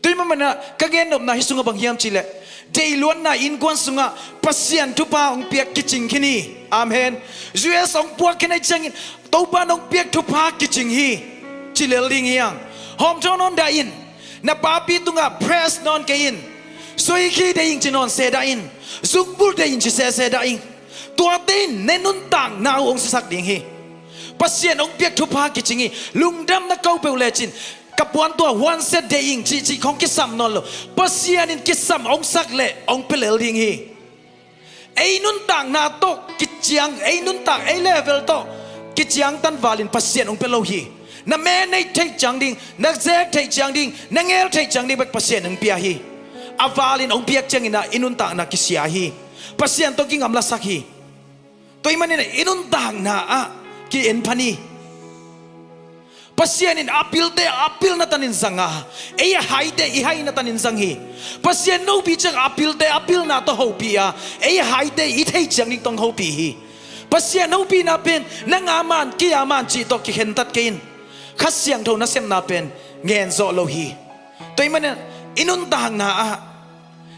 Tua ahih manin ah ka gennopna hih sungah bang hiam cih leh, deihluatna innkuan sungah Pasian thupha hong piak kicing khin hi. Amen. U S hong puak khin ahih ciangin Topa in hong piak thupha kicing hi, ci lel ding hi hang. Hawmthawh nawn dah in. Na papi tungah press nawn kei in. Suikhi deih ing ci nawn se dah in. Zungbulh deih ing ci sese dah in. Tuate in na nuntakna uh hong sisak ding hi. Pasian hong piak thupha kicing hi. Lungdam na ko peuh lecin, ka puan tua one set deih ing cihcih khawng kisam nawn lo. Pasian in kisam hong sak leh hong pia lel ding hi. Ei nuntakna tawh kiciang, ei nuntak, ei level tawh kiciangtan val in Pasian hong pia lo hi. Na me neih theih ciang ding, na zek theih ciang ding, na ngel theih ciang ding bek Pasian hong pia hi. A val in hong piak ciangin ah i nuntakna kisia hi. Pasian tawh kingamlasak hi. Tua ahih manin ah i nuntakna ah ki-en pha ni. Pasian in a pilte a pilna tanin zang a, ei a haite i haina tanin zang hi. Pasian in hopih ciang a pilte a pilna tawh hopih a, ei a haite i theih ciang ding tawh hong hopih hi. Pasian hopihna pen nang a man, kei a man cih tawh kikhentat kei in. Kha Siangtho nasepna pen ngen zawh lo hi. Tua ahih manin i nuntakna ah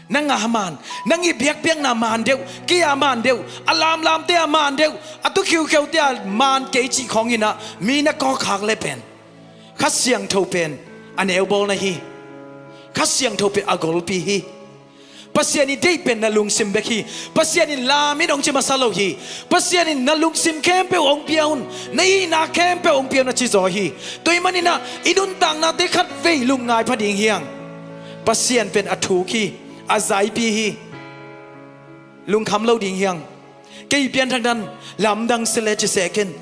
nang a man, nang i biakpiakna man deuh, kei a man deuh, a lamlamte a man deuh, a tu khiukheute a man kei cih khawng in ah mi na kawkkhak leh pen Kha Siangtho pen a neubawl na hi. Kha Siangtho pen a golpi hi. Pasian i deih pen na lungsim bek hi. Pasian in lam in hong ci masa lo hi. Pasian in na lungsim khempeuh hong pia un, na hihna khempeuh hong pia un a ci zaw hi. Tua ahih manin ah i nuntaknate khatvei lungngai pha ding hi hang. Pasian pen a thuk hi, a zaipi hi. Lungkham lo ding hi hang. Kei pianthak dan lamdang se leh ci seh ken.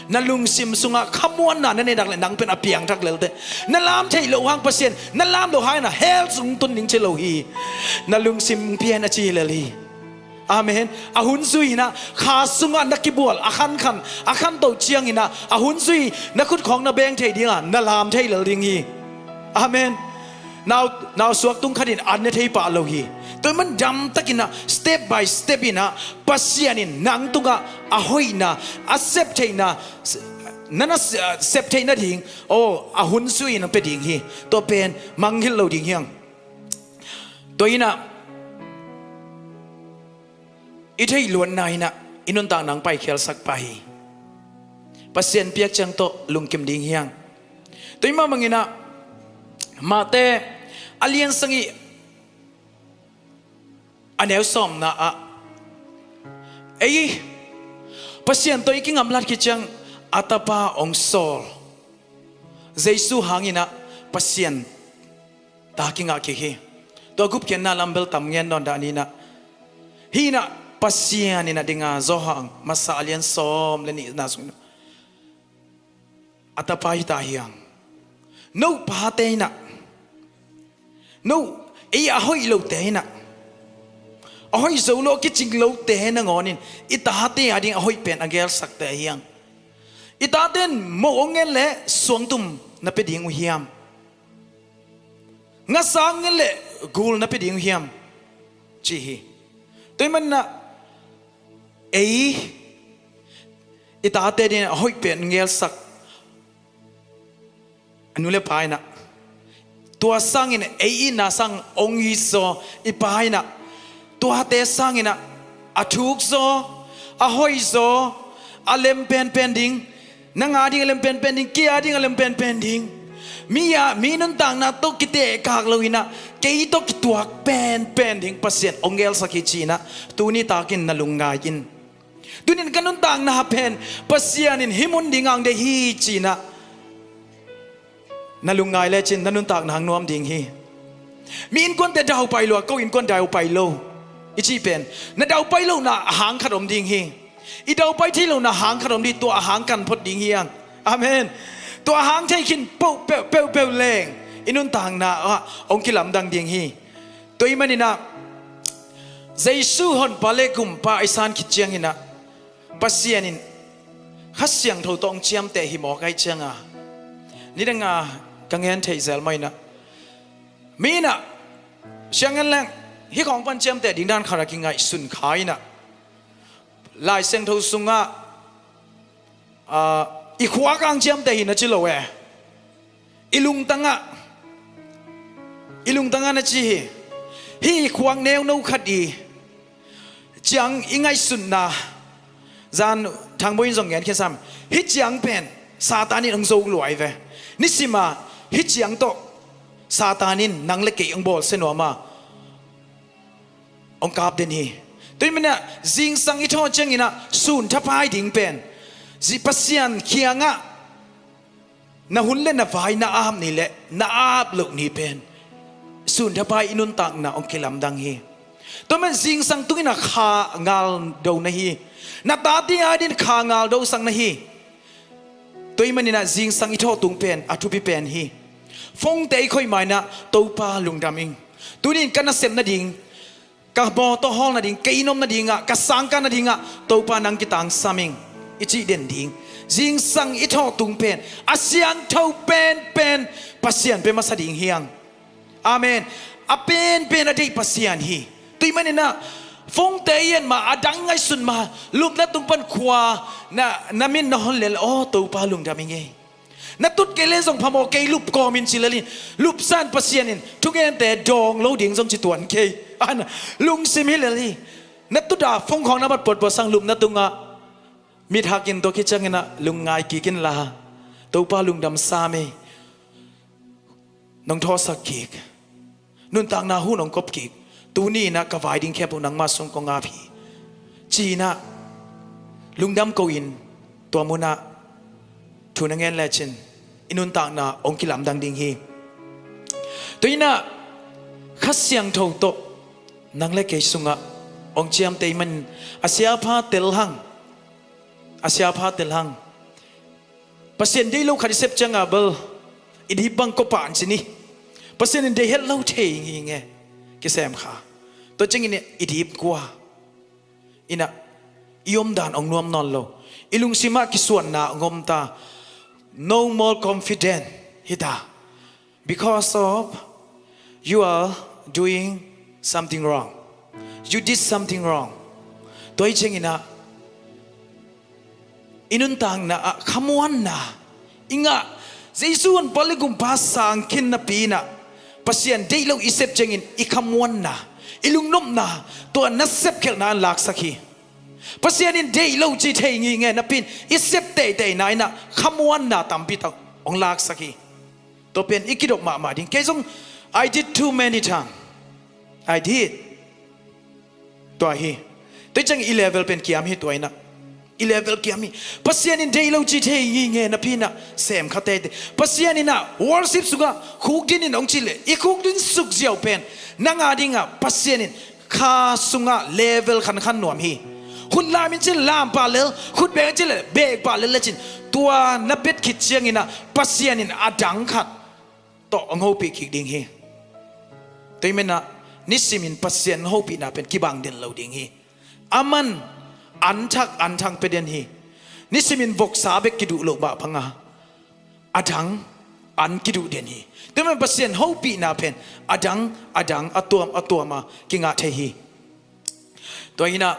Na lungsim sungah khamuanna na neih nak leh nang pen a piangthak lel teh. Na lam theih loh hang Pasian, na lam loh hang in ah hell sung tun ding ci lo hi. Na lungsim pia in a ci hi lel hi. Amen. A hun zui in ah kha sungah na kibual, a khankhan, a khantoh ciangin ah a hun zui na khut khawng na beng thei ding a, na lam thei lel ding hi. Amen. Nau, nau suak tung khat in an ne thei pah lo hi. Tua ahih man damtakin ah step by step in ah Pasian in nang tungah a hoihna, a sep theihna, na na sep theihna ding, aw, a hun zui in a pia ding hi. Tua pen mangngilh lo ding hi hang. Tua in ah i theih luatna in ah i nuntakna hong paikhialsak pah hi. Pasian piak ciang tawh lungkim ding hi hang. Tua ahih mah bangin ah Mate a lian sagih a neu sawmna ah ei Pasian tawh i kingamlat khit ciang a tapa hong sawl. Jesu hangin ah Pasian ta kingah kik hi. Tua gupkhiatna lam bel tam ngen nawn dah ni in ah. Hih in ah Pasian in a ding a Johan masa a lian sawm le nihna sung in ah a tapa hi ta hi hang. No pate in ah, no ei a hoih lote in ah, a hoih zo lo a kicing lote nangawn in i tate a ding a hoih pen a gelsakte hi hang. I tate in moh hong nget leh suangtum na pia ding uh hiam? Ngasa hong nget leh gul na pia ding uh hiam? Ci hi. Tua ahih man in ah ei i tate ding a hoih pen ngelsak a nu le pa in ah tua sangin ei itna sang hong it zaw i pa in ah tuate sangin ah a thuk zaw, a hoih zaw, a lem penpen ding, nang a ding a lem penpen ding, kei a ding a lem penpen ding, mi a, mi nuntakna tawh kitehkak lo in ah kei tawh kituak penpen ding Pasian hong gelsak hi ci in ah tuni takin na lungngai in. Tunin ka nuntakna pen Pasian in hih mun ding hong deih hi ci in ah na lungngai lecin na nuntakna hong nuam ding hi. Mi innkuante daupai lua, ko innkuan daupai lo i cih pen na daupai lohna a hang khat om ding hi. I daupai thei lohna a hang khat om ding, tua a hang kan phot ding hi hang. Amen. Tua a hang thei khin peuh, peuh, peuh, peuh leng i nuntakna ah hong kilamdang ding hi. Tua ahih man in ah Jesu honpa le gumpa i san khit ciangin ah Pasian in Kha Siangtho tawh hong ciamteh hi mawk ahih ciang a, nidang a ka ngen theih zel mah in ah mi in ah siang ngen leng hih khawng pan ciamteh ding dan khat a kingaihsun kha in ah Lai Siangtho sungah ah, i khuak hang ciamteh hi na ci lo e. I lungtangah, i lungtangah na ci hi. Hih khuak neuno khat i ciang i ngaihsutna, zan Thangbo in zong gen khin sam. Hih ciang pen Satan in hong zo luai ve. Nisima hih ciang tawh Satan in nang le kei hong bawlsia nuam a, hong kap den hi. Tua hi manah zingsang i thawh cianginah sun thapai ding pen, zi Pasian kiangah na hun le na vai na ap ni le na ap loh ni pen sun thapai i nuntakna hong kilamdang hi. Tua man zingsang tunginah kha ngaldo na hi. Na tate adin kha ngaldosak na hi. Tua hi maninah zingsang i thawh tung pen a thupi pen hi. Phone-te i khoih mainah Topa lungdam ing. Tunin ka nasep nading, ka mawtaw hawl nading, ka inn om nadingah, ka sangkah nadingah Topa nang kitangsam ing, i cih den ding. Zingsang i thawh tung pen a siangtho penpen Pasian pia masa ding hiang. Amen. A penpen a deih Pasian hi. Tua hi maninah phone-te i en ma, a dang ngaihsun ma, lupna tung pan khua na, na min na hon lel, aw Topa lungdam ing ei. Na tut kei le zong phamawh kei, lup kawmin ci lel in, lupsan Pasian in thungente dawng lo ding zong ci tuan kei. Ana lungsim hi lel hi. Na tuta phone khawng na mat potpot sang lupna tungah mit hakin tua khit cianginah lungngai kik inla, Topa lungdam sam ei, nong thawhsak kik, nuntakna hun hong kop kik. Tuni inah ka vai ding khempeuh nangma sung kong ap hi, ci-inah lungdam ko-in tua munah thu na ngen lecin i nuntakna hong kilamdang ding hi. Tua inah Kha Siangtho tawh nang le kei sungah hong ciamteh man, a siapha tel hang, a siapha tel hang. Pasian deih lo khat i sep cianga bel i dip bang ko pah an ci ni. Pasian in deih het lo thei nginge kisem kha. Tua ciangin i dip kua inah i omdan hong nuam nawn lo. I lungsimah kisuanna hong om ta. No more confident hi ta. Because of you are doing something wrong. You did something wrong. Tua hi cianginah i nuntakna ah khamuanna i ngah, Jesu honpal le gumpa sang khin napi inah Pasian deih lo i sep ciangin i khamuanna, i lungnopna, tua nasep khelhna an laksak hi. Pasian in deih lo ci thei nginge napi in i sep teiteina inah khamuanna tampi tak hong laksak hi. Tua pen i kidop mahmah ding. Kei zong I did too many time. I did. Tua hi. Tua ciang i level pen kiam hi tua inah. I level kiam hi. Pasian in deih lo ci thei nginge napi inah sem kha teitei. Pasian inah worship sungah khukdin in hong ci le i khukdin suk ziau pen nang a dingah Pasian in kha sungah level khankhan nuam hi. Khut lam in cin lam pah lel, khut bek in cin le bek pah lel lecin tua na bet khit cianginah Pasian in a dang khat tawh hong hopih kik ding hi. Tua hi manah nisimin Pasian hopihna pen kibang den lo ding hi. Aman an thak an thang pia den hi. Nisimin voksa bek kiduh loh mah banga a dang an kiduh den hi. Tua hi man Pasian hopihna pen a dang a dang, a tuam a tuama kingah thei hi. Tua hinah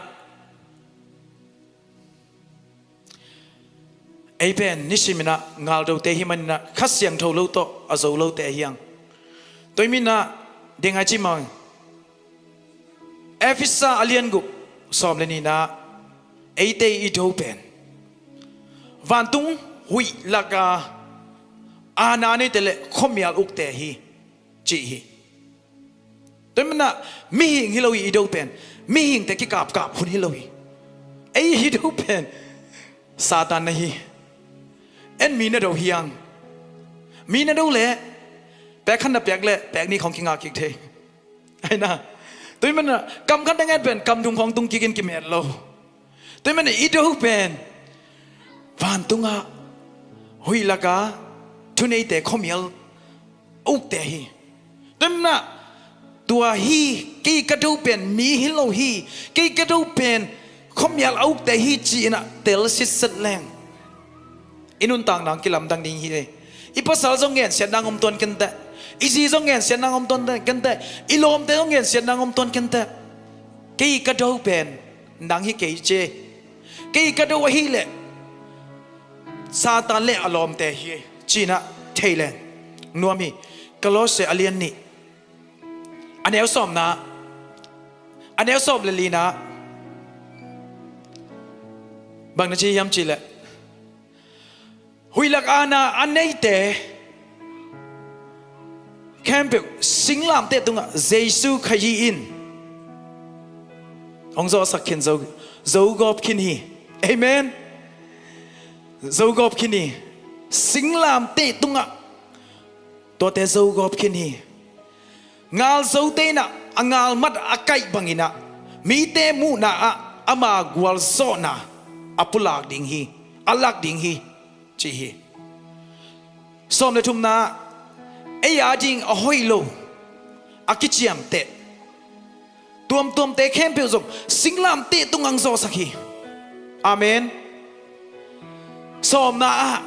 ei pen nisiminah ngaldote hi maninah Kha Siangtho lo tawh a zo lote hiang. Tua hi minah ding a ci mang. Efesa a lian guk sawm le nihna, eite i do pen vantung huih laka aana neite le khuamial ukte hi, ci hi. Tua hi manah mihing hi lo hi i do pen, mihingte kikapkap hun hi lo hi. Ei i do pen Satan na hi. En mi na do hiang. Mi na do le pek khat na pek le pek nih khawng kingah kik thei. Aina. Tua hi manah kam khat na nget pen kam thum khawng tung kikin kimet lo. Tua hi manah i do pen vantungah huih laka thuneite khuamial a ukte hi. Tua hi manah tua hi, kei ka do pen mi hi lo hi, kei ka do pen khuamial a ukte hi ci-inah tel sitset leng i nuntakna hong kilamdang ding hi ei. I pasal zong ngensiatna hong om tuan kenteh. I zi zong ngensiatna hong om tuan kenteh. I lawmte zong ngensiatna hong om tuan kenteh. Kei ka do pen nang hi kei ci. Kei ka do ahileh Satan le a lawmte hi ci-inah thei leng. nuam hi. Kolose a lian nih, a neu sawmna, a neu sawm le lina bang na ci hiam cih leh, huih lak aana a neite khempeuh singlamteh tungah Jesu Khazih in hong zawhsak khin zo, zo gawp khin hi. Amen. Zo gawp khin hi. Singlamteh tungah tuate zo gawp khin hi. Ngalzote in ah a ngalmat a kaih bangin ah mite muhna ah ama gualzawhna a pulak ding hi, a lak ding hi, ci hi. Sawm le thumna, ei ading a hoih lo, a kiciamteh tuamtuamte khempeuh zong singlamteh tungah hong zawhsak hi. Amen. Sawmna ah,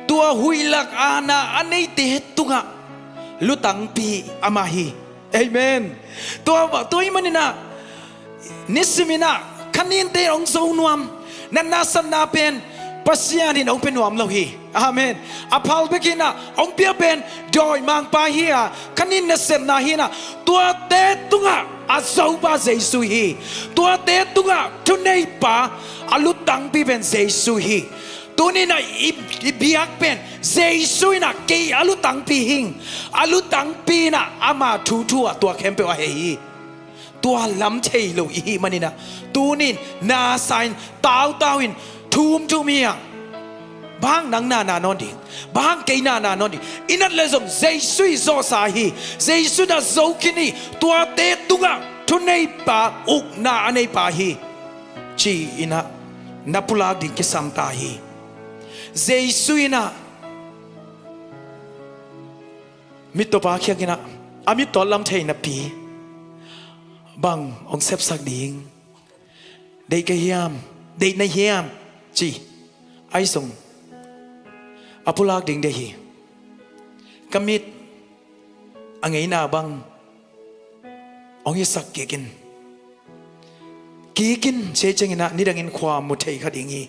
tua huih lak aana a neite tungah lutangpi amah hi. Amen. Tua, tua ahih manin ah, nisimin ah kha ninte hong zo nuam, natna satna pen Pasian in hong pia nuam lo hi. Amen. A phal bekin ah hong pia pen dawimangpa hi a, kha nin nasepna hi in ah, tuate tungah a zopa Jesu hi. Tuate tungah thuneipa, a lutangpi pen Jesu hi. Tuni in ah i, i biak pen Jesu in ah kei a lutangpi hi ing. A lutangpi in ah ama thu thu ah tua khempeuh a hei hi. Tua lam thei lo i hih manin ah, tuni in na sa in, tautau in, thumthum hi hang. Bang hang nang na na nawn ding, bang hang kei na na nawn ding. I nat leh zong Jesu i zawhsa hi. Jesu in ah zo khin hi. Tuate tungah thuneipa, ukna a neipa hi, ci-in ah na pulak ding kisam ta hi. Jesu in ah mittawpa kiangin ah a mittaw lam thei napi bang hong sepsak ding? Deih ka hiam? Deih na hiam? Ci. Ahi zong a pulak ding deih hi. Ka mit a ngeina bang hong hisak kik in. Kik in, ci ciangin ah nidangin khua mu thei kha ding hi.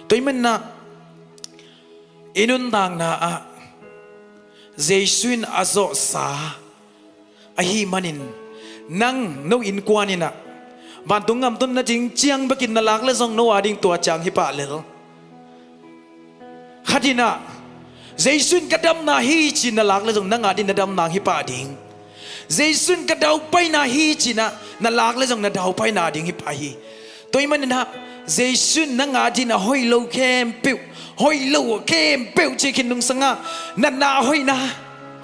Tua ahih manin ah i nuntakna ah Jesu in a zawhsa ahih manin, nang, no innkuan in ah vantung gam tun nading ciang bekin na lak leh zong no ading tua ciang hi pah lel. Khat in ah Jesu in ka damna hi ci-in na lak leh zong nang ading na damna hi pah ding. Jesu in ka daupaina hi ci-in ah na lak leh zong na daupaina ding hi pah hi. Tua ahih manin ah Jesu in nang ading a hoih lo khempeuh, hoih lo khempeuh ci khin nung sangah, natna a hoihna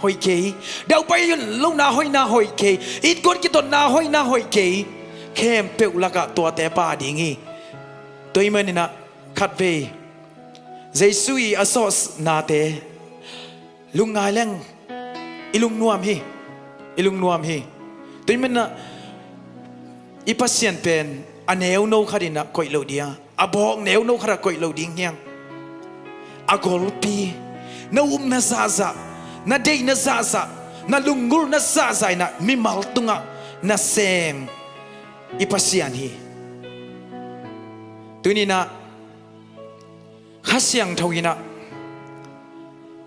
hoih kei, daupai lohna a hoihna hoih kei, innkuan kitotna a hoihna hoih kei, khempeuh lakah tuate pha ding hi. Tua ahih manin ah khatvei Jesu i a zawhnate lungngai leng i lungnuam hi, i lungnuam hi. Tua ahih manin ah i Pasian pen a neuno khat in ah koih lo ding a, a bawk neuno khat ah koih lo ding hi hang. A golpi, na upna zahzah, na deihna zahzah, na lunggulhna zahzah in ah mimal tungah na sem i Pasian hi. Tuni in ah Kha Siangtho in ah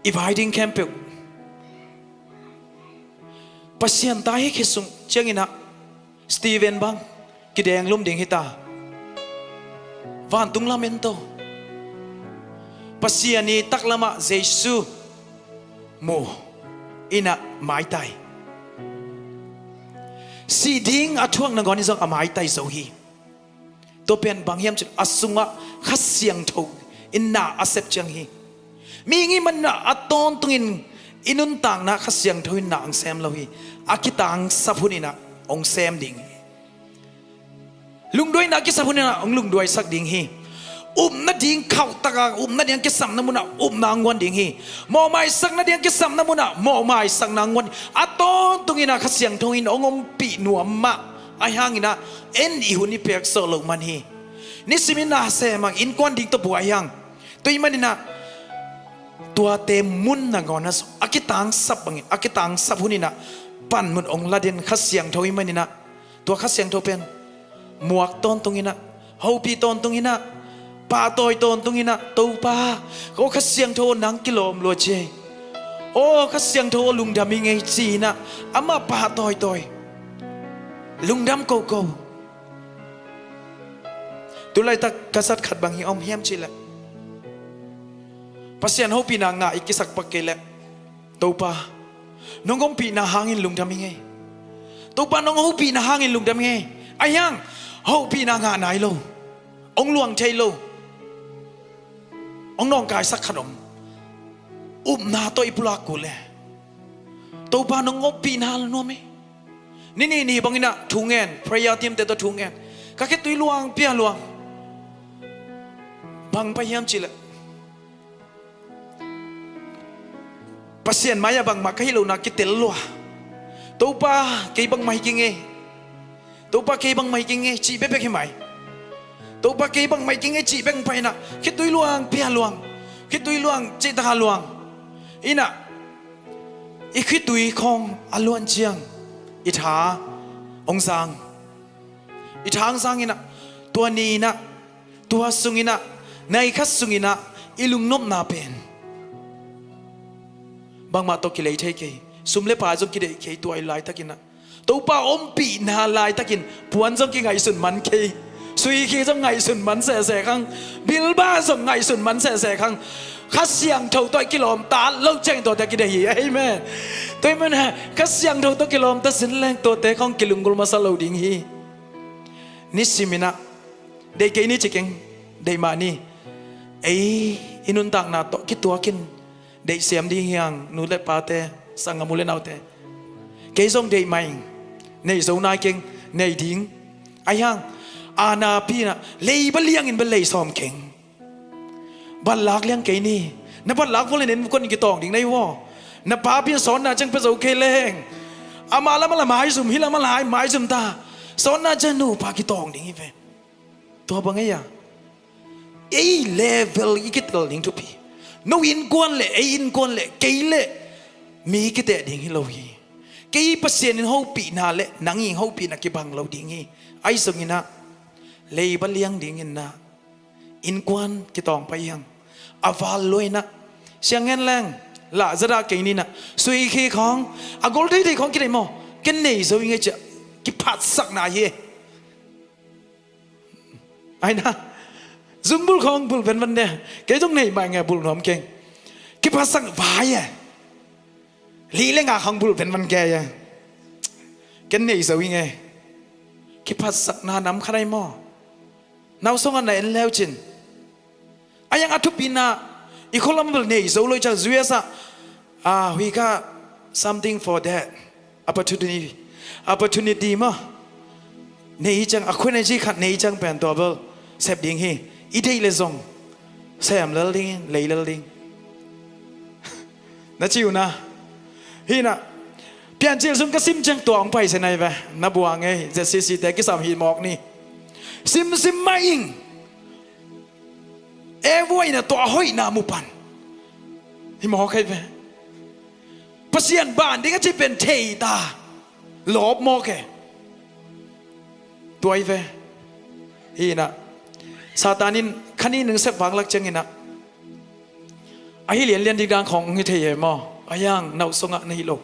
i vai ding khempeuh, Pasian ta hi khit sung ciangin ah Stephen bang kidenglum ding hi ta. Vantung lam en to. Pasian i taklamah Jesu mu in ah maitai. Sih ding a thuak nangawn in zong a maitai zo hi. Tua pen bang hiam cih leh a sungah Kha Siangtho in na a sep ciang hi. Mihing i hih manin ah a tawntungin i nuntakna Kha Siangtho in na hong sem lo hi. A kitangsap hun in ah hong sem ding hi. Lungduaina a kisap hun in ah hong lungduaisak ding hi. Upna ding khauhtak a, upna ding a kisapna munah upna hong guan ding hi. Mawhmaisakna ding a kisapna munah mawhmaisakna hong guan hi. A tawntungin ah Kha Siangtho in hong ompih nuam mah ahih hangin ah en i hun i pek sawh loh man hi. Nisimin na sem hang, innkuan ding tawh buai hang. Tua ahih manin ah tuate mun nangawn ah zong a kitangsap bangin, a kitangsap hun in ah panmun hong la den Kha Siangtho ahih manin ah, tua Kha Siangtho pen muak tawntungin ah, hopih tawntungin ah, pahtawi tawntungin ah, Topa, ko Kha Siangtho, nang kilawm lua ci ei. Aw, Kha Siangtho aw, lungdam ing ei, ci-in ah amah pah tawitawi, lungdam koko. Tulaitak ka zat khat bang hi om hiam cih leh, Pasian hopihna ngah i kisak pak kei leh, Topa, nong ompihna hangin lungdam ing ei. Topa, nong hopihna hangin lungdam ing ei. Ahi hang hopihna ngah nai lo, hong luang thei lo, hong nawngkaisak khat om. Upna tawh i pulak kul e. Topa, nong ompihna nuam ei. Ni nih ni bangin ah thu ngen, prayer team-te tawh thu ngen. Ka khitui luang pia luang. Bang pai hiam cih leh, Pasian mai-ah bangmah ka hih lohna kitel lua. Topa, kei bangmah hi keng ei. Topa, kei bangmah hi keng ei, cih bekbek hi mai. Topa, kei bangmah hi keng ei, cih bek pai-in ah khitui luang pia luang, khitui luang cihtak a luang. In ah i khitui khawng a luan ciang i tha hong zang. I tha hong zang in ah, tua ni-in ah, tua sungin ah, nai khat sungin ah i lungnopna pen bangmah tawh kilei thei kei, sum le pai zong kideih kei, tua i laitakin ah, Topa ompihna laitakin puan zong kingaihsun man kei, suikhi zong ngaihsun man sehseh khang, bilba zong ngaihsun man sehseh khang. Kha Siangtho tawh i kilawm ta loh ciangin tuate kideih hi. Amen. Tua ahih manin Kha Siangtho tawh kilawm ta sin leng tuate khawng kilunggulh masa lo ding hi. Nisimin ah, deih kei ni ci keng, deih mah ni. Ei i nuntakna tawh kituakin deihsiam ding hi hang, nu le pate, sanggam u le naute. Kei zong deih mah ing, nei zo nai keng, nei ding. Ahi hang, a napi-in ah, leiba liangin bel lei sawm keng. Batlak liang kei ni. Na batlak vua leh na innkuan in kitawng ding na hi vaw. Na papi in sawtna ciang pia zo kei leng, amah lam ah la maizum, hih lam ah la maizum ta. Sawtna ciang nupa kitawng ding hi ve. Tua bang ei a, ei level i kitel ding thupi. No innkuan le ei innkuan le kei le mi kiteh ding hi lo hi. Kei Pasian in hopihna le nang in hopihna kibang lo ding hi. Ahi zongin ah, leiba liang dingin ah, innkuan kitawng pai hi hang. A val lua-in ah, siang ngen leng, lah zadah kei ni-in ah, suikhi khawng, a gol theithei khawng kideih maw. Ken nei zo ing ei ci-a kiphatsakna hi. Ahi na, zumbul khawng bulh venvan de. Kei zong nei mah ing e, bulh nuam keng. Kiphatsak vai e. Lih le nga khawng bulh venvan kei e. Ken nei zo ing e. Kiphatsakna nam khat ahi maw. Nau sungah na en leu cin, a yang a thupina, i khua lam bel nei zo lo i ciang, U S ah, ah, we got something for that. Opportunity, opportunity maw. Nei i ciang, a khua nei ci khat nei i ciang pen tua bel sep ding hi. I deih le zong sem lel ding, lei lel ding. Na ci uh na. Hi na. Piancil sung ka sim ciang tua hong pai se nai ve. Na buang ei, Z C C te kisam hi mawk ni. Simsim mah ing. E vua in a tua hoihna mu pan. Hi mawk ei ve. Pasian ban ding a ci pen thei ta. Lawp mawk e. Tua hi ve. Hi na. Satan in kha nih nung sep vang lak ciangin a, a hi lianlian ding dang khawng hi thei e maw. A yang nau sungah na hi lo.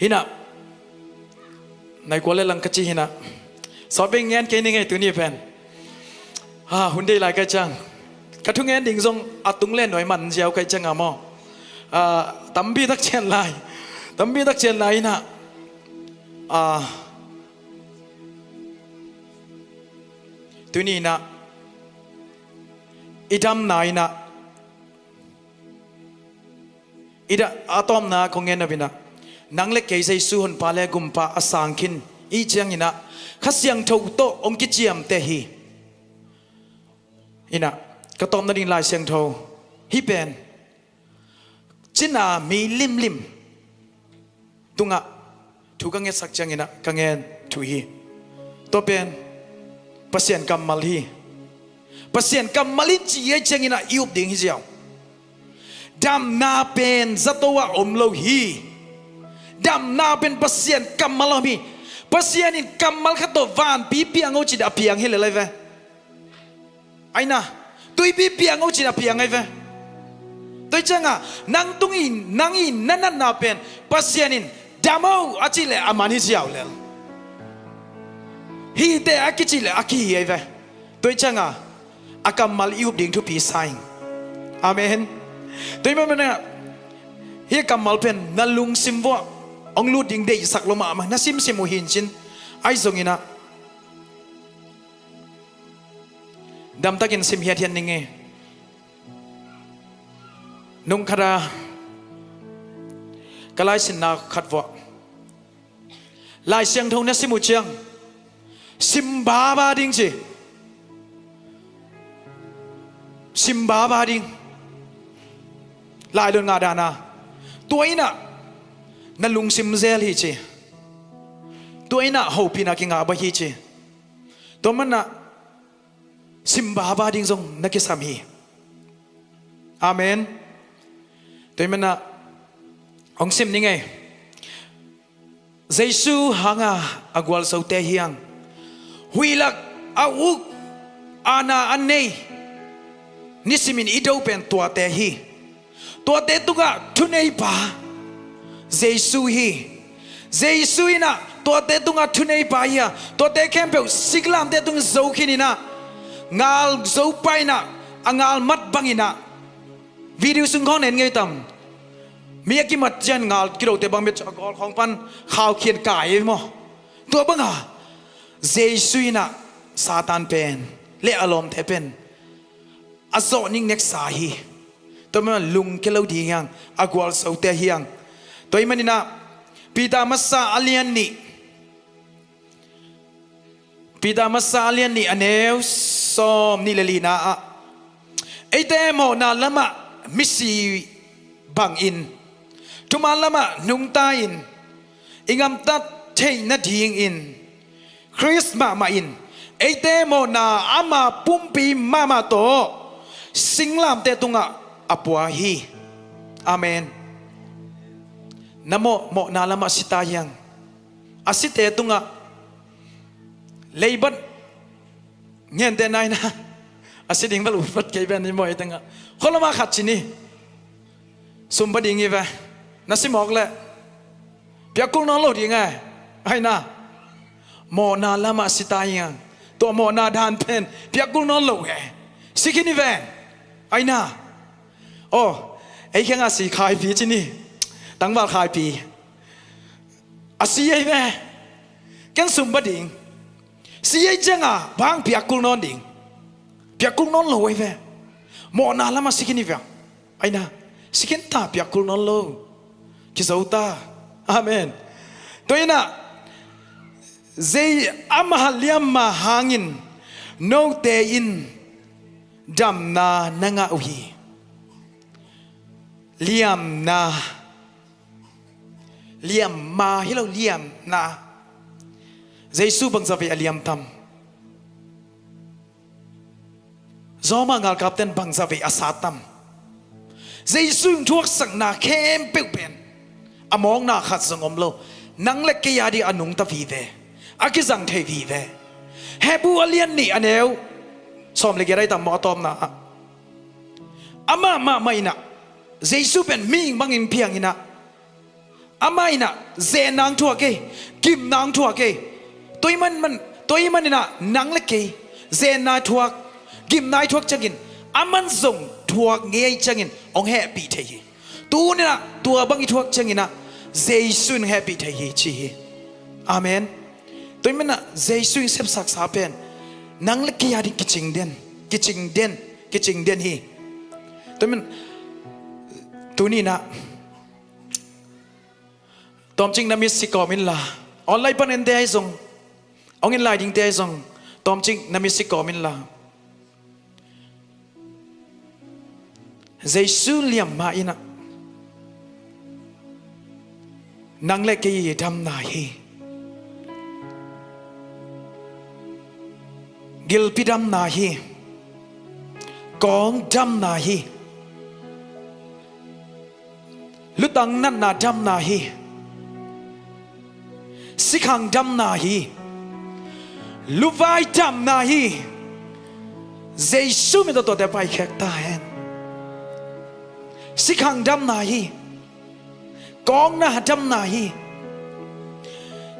Hi na. Nai kua le lang ka ci hi na. Sawt beng ngen kei ni ngei tuni pen. Ha, hun deih lai kai ciang. Ka thu ngen ding zong a tung le nuai man ziau kai ciang a maw. Ah, tampi tak cian lai. Tampi tak cian lai hi na. Ah, tuni na. I damna hi na. I da, a tawpna kong ngen na bina. Nang le kei Jesu honpa le gumpa a sang khin i ciangin a, Kha Siangtho tawh hong kiciamteh hi. Hi na, ka tawpna ding Lai Siangtho. Hih pen. Cina mi limlim tungah thu ka ngetsak ciangin a ka ngen thu hi. Tua pen Pasian kammal hi. Pasian kammal in ci ei ciangin a i up ding hi ziau. Damna pen zato ah om lo hi. Damna pen Pasian kammal ah om hi. Pasian in kammal khat tawh vanpi piang o ci a piang hi lel ai ve. Ai na, tuipi piang o ci a piang ai ve. Tua hi ciangah nang tungin, nang in na natna pen Pasian in dam o a cih leh a man hi ziau lel. Hihte a kicih leh a kihi ahi ve. Tua hi ciangah a kammal i up ding thupi sa ing. Amen. Tua hi manah hih kammal pen na lungsim vuah hong lut ding deihsak lo mahmah, na simsim uh hi in cin. Ahi zonginah damtakin sim hiathiat ning ei. Nung khata ka laisinna khat vuah Lai Siangtho na sim uh ciang sim baba ding ci. Sim baba ding. Lailon ngah dana tua innah na lungsim zel hi ci. Tua innah hopihna kingah baih hi ci. Tua manah sim baba ding zong na kisam hi. Amen. Tua hi manah hong sim ning ei. Jesu hanga a gualzote hiang huihlak a uk, aana a nei, nisimin i do pen tuate hi. Tuate tungah thuneipa Jesu hi. Jesu innah tuate tungah thuneipa hi a, tuate khempeuh singlamteh tung zo khininah ngal zo painah a ngal mat banginah video sung khawng na en ngei tam. Mi a kimat ciang ngal kilote bang bia a gawl khawng pan khau khian kai ei maw? Tua banga Jesu innah Satan pen le a lawmte pen a zawh ning neksa hi. Tua manah lungkia lo ding hiang, a gualzote hiang. Tua hi maninah Peter masa a lian nih Peter masa a lian nih a neu sawm nih le lina ah eite mawhna lamah misi bangin thuman lamah nungta-in i gamtat theih nadingin Khrist mahmah in eite mawhna ama pumpi mahmah tawh singlamteh tungah a pua hi. Amen. Na mawh, mawhna lamah si ta hiang. A site tungah leibat ngente naina a si ding val upat kei pen i mawh ei tengah khualamah khat ci ni. Sum ba ding hi ve. Na si mawk leh piak kul nawn lo ding e. Aina mawhna lamah si ta hiang. Tua mawhna dan pen piak kul nawn lo e. Si khin hi ve. Aina aw ei khengah si khaipi ci ni. Tangval khaipi a si ei ve. Ken sum ba ding. Si ei cianga bang piak kul nawn ding. Piak kul nawn lo ei ve. Mawhna lamah si khin hi ve. Aina si khin ta piak kul nawn lo. Kizo ta. Amen. Tua innah zei ama liamma hangin note in damna na ngah uh hi. Liamna. Liamma hi lo, liamna. Jesu bangzah vei a liam tam? Zawma ngalkapten bangzah vei a sat tam? Jesu in thuaksakna khempeuh pen a mawkna khat zong om lo. Nang le kei a ding a nungta vive, a kizang thei vive. Hebru a lian nih a neu sawm le giat ai tam maw a tawpna ah amah mahmah innah Jesu pen mihing bangin piang innah amah innah zenna hong thuak ei, gimna hong thuak ei. Tua ahih man, man, tua ahih man innah nang le kei zenna thuak, gimna i thuak ciangin aman zong thuak ngei ciangin hong hehpih thei hi. Tuni innah tua bang i thuak cianginnah Jesu in hong hehpih thei hi ci hi. Amen. Tua ahih manah Jesu in sepsaksa pen nang le kei a ding kicing den, kicing den, kicing den hi. Tua ahih man tuni innah tawmcik na mit si kawm inla, online pan ente ahi zong, hong en lai dingte ahi zong, tawmcik na mit si kawm inla. Jesu liamma innah nang le kei damna hi. Gilpi damna hi. Kawng damna hi. Lutang natna damna hi. Sikhang damna hi. Luvai damna hi. Jesu min tawh tuate paikhek ta hen. Sikhang damna hi. Kawkna damna hi.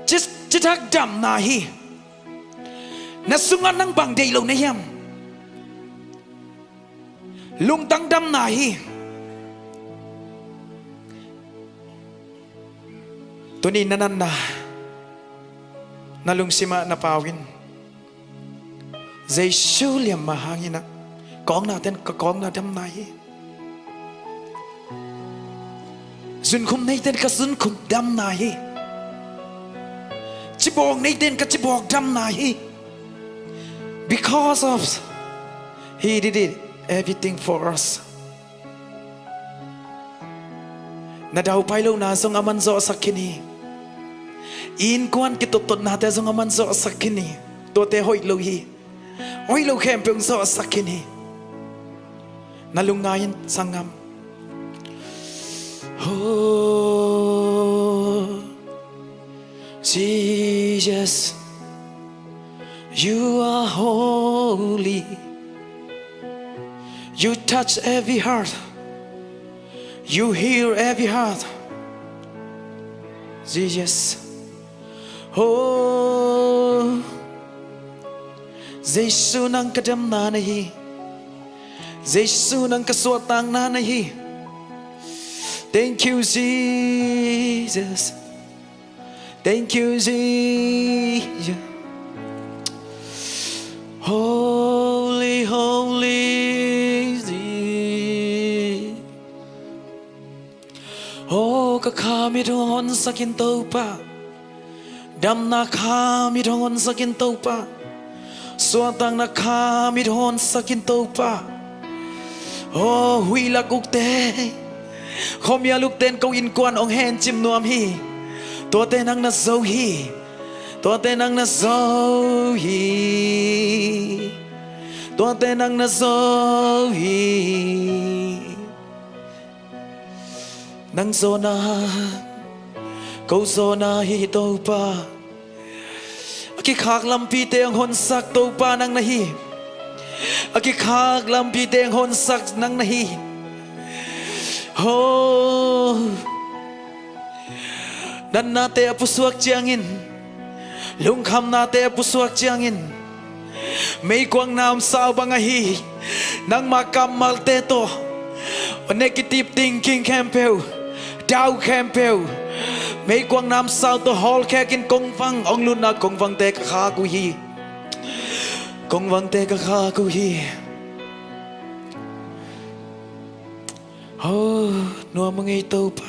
Ci, cithak damna hi. Na sungah nang bang deih lo na hiam? Lungtang damna hi. Tuni na natna, na lungsimah na pau in, Jesu liamma hangin ah, kawkna ten ka kawkna damna hi. Zunkhum nei ten ka zunkhum damna hi. Cibawk nei ten ka cibawk damna hi. Because of He did it, everything for us. Na daupai lohna zong aman zawhsak khin hi. Innkuan kitotnate zong aman zawhsak khin hi. Tuate hoih lo hi. Hoih lo khempeuh zawhsak khin hi. Na lungngai in, sanggam. Oh, Jesus, you are holy. You touch every heart. You heal every heart. Jesus. Oh, Jesu, nang ka damna na hi. Jesu, nang ka suahtakna na hi. Thank you, Jesus. Thank you, Jesus. Holy, holy, Jesus. Oh, ka kha mit hong honsak in, Topa. Damna kha mit hong honsak in, Topa. Suahtakna kha mit hong honsak in, Topa. Oh, huih lak ukte, khuamial ukte in ko innkuan hong hencim nuam hi. Tuate nang na zo hi. Tuate nang na zo hi. Tuate nang na zo hi. Nang zawhna, ko zawhna hi, Topa. A kikhak lampite hong honsak Topa nang na hi. A kikhak lampite hong honsak nang na hi. Oh. Natnate a pusuak ciangin, lungkhamnate a pusuak ciangin, meikuang namsau bang ahi, nangma kammalte tawh, negative thinking khempeuh, doubt khempeuh, meikuang namsau tawh hawlkhek in kongvang hong lutna kongvangte ka khak uh hi. Kongvangte ka khak uh hi. Oh, nuam a ngei Topa.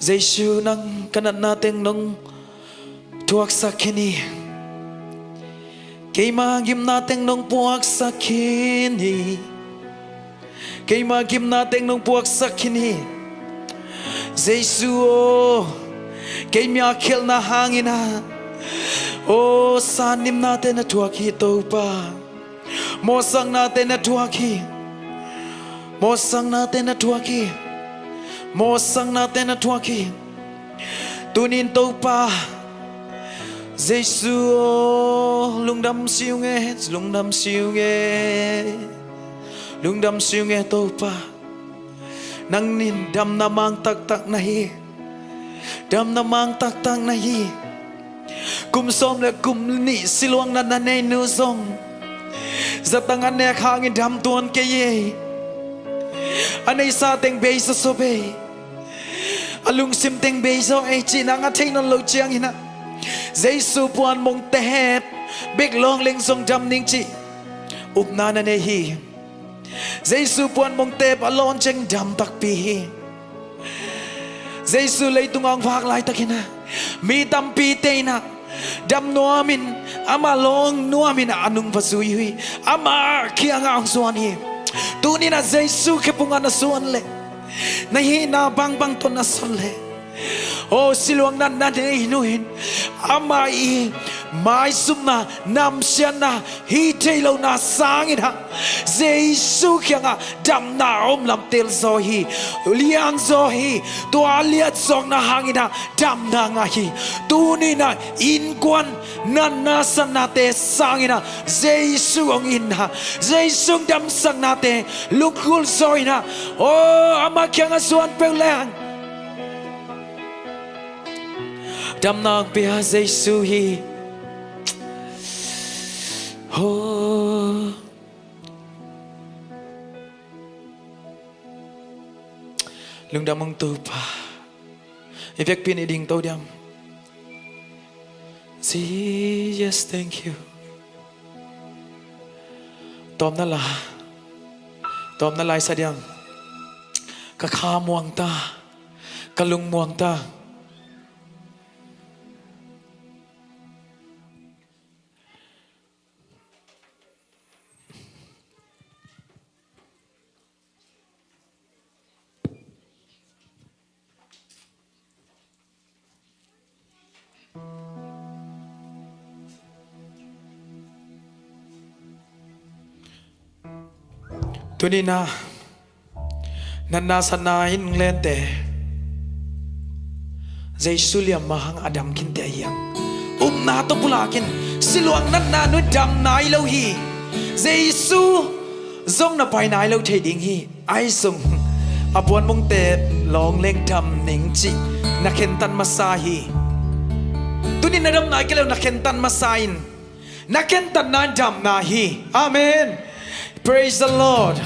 Jesu, nang ka natna teng nong thuaksak khin hi. Keima gimna teng nong puaksak khin hi. Keima gimna teng nong puaksak khin hi. Jesu aw, kei mia khialhna hangin ah, aw, sannimnate na thuak hi, Topa. Mawhsaknate na thuak hi. Mawhsaknate na thuak hi. Mawhsaknate na thuak hi. Tunin Topa Jesu aw, lungdam si ung e, lungdam si ung e. Lungdam si ung e Topa. Nangnin damna mang taktak na hi. Damna mang taktak na hi. Kum sawm le kum nih siluang natna nei nu zong zatang a nek hangin dam tuan kei e. A neisa teng bei zawzaw bei, a lungsim teng bei zaw ei cih nang a theih nawn loh ciangin ah, Jesu puan mong tep bek lawng leng zong dam ning cih upna na nei hi. Jesu puan mong tep a lawn ciang dam takpi hi. Jesu leitung a hong vak laitakin ah, mi tampite in ah dam nuamin, ama lawng nuamin ah a nung va zui uh hi. Ama kiangah hong zuan hi. Tunin ah Jesu khephung ah na zuan leh, na hihna bangbang tawh na sawt leh, aw, siluang natna nei nu in ama i maizumna, namsiatna, hih theih lohna sangin ah Jesu kiangah damna a om lam telzaw hi, lianzaw hi. Tua lianzawkna hangin ah damna ngah hi. Tuni-in ah innkuan natna satnate sangin ah Jesu hong itna, Jesu damsaknate lunggulh zaw in ah, aw, amah kiangah zuan peuh leng damna hong pia Jesu hi. Aw. Lungdam ung Topa. I vekpi-in i ding to diam? Jesus, thank you. Tawpna la, tawpna la i sa diam? Ka kha muang ta, ka lung muang ta. Tuni-in ah natna satna in lente Jesu liamma hang a dam khinte ahi hang. Upna tawh pulak in, siluang natna nung dam nai lo hi. Jesu zong na pai nai lo thei ding hi. Ahi zong a puanmungte lawng leng dam ning cih na khentat masa hi. Tuni na dam nai kei lo, na khentat masa in. Na khentatna in damna hi. Amen. Praise the Lord.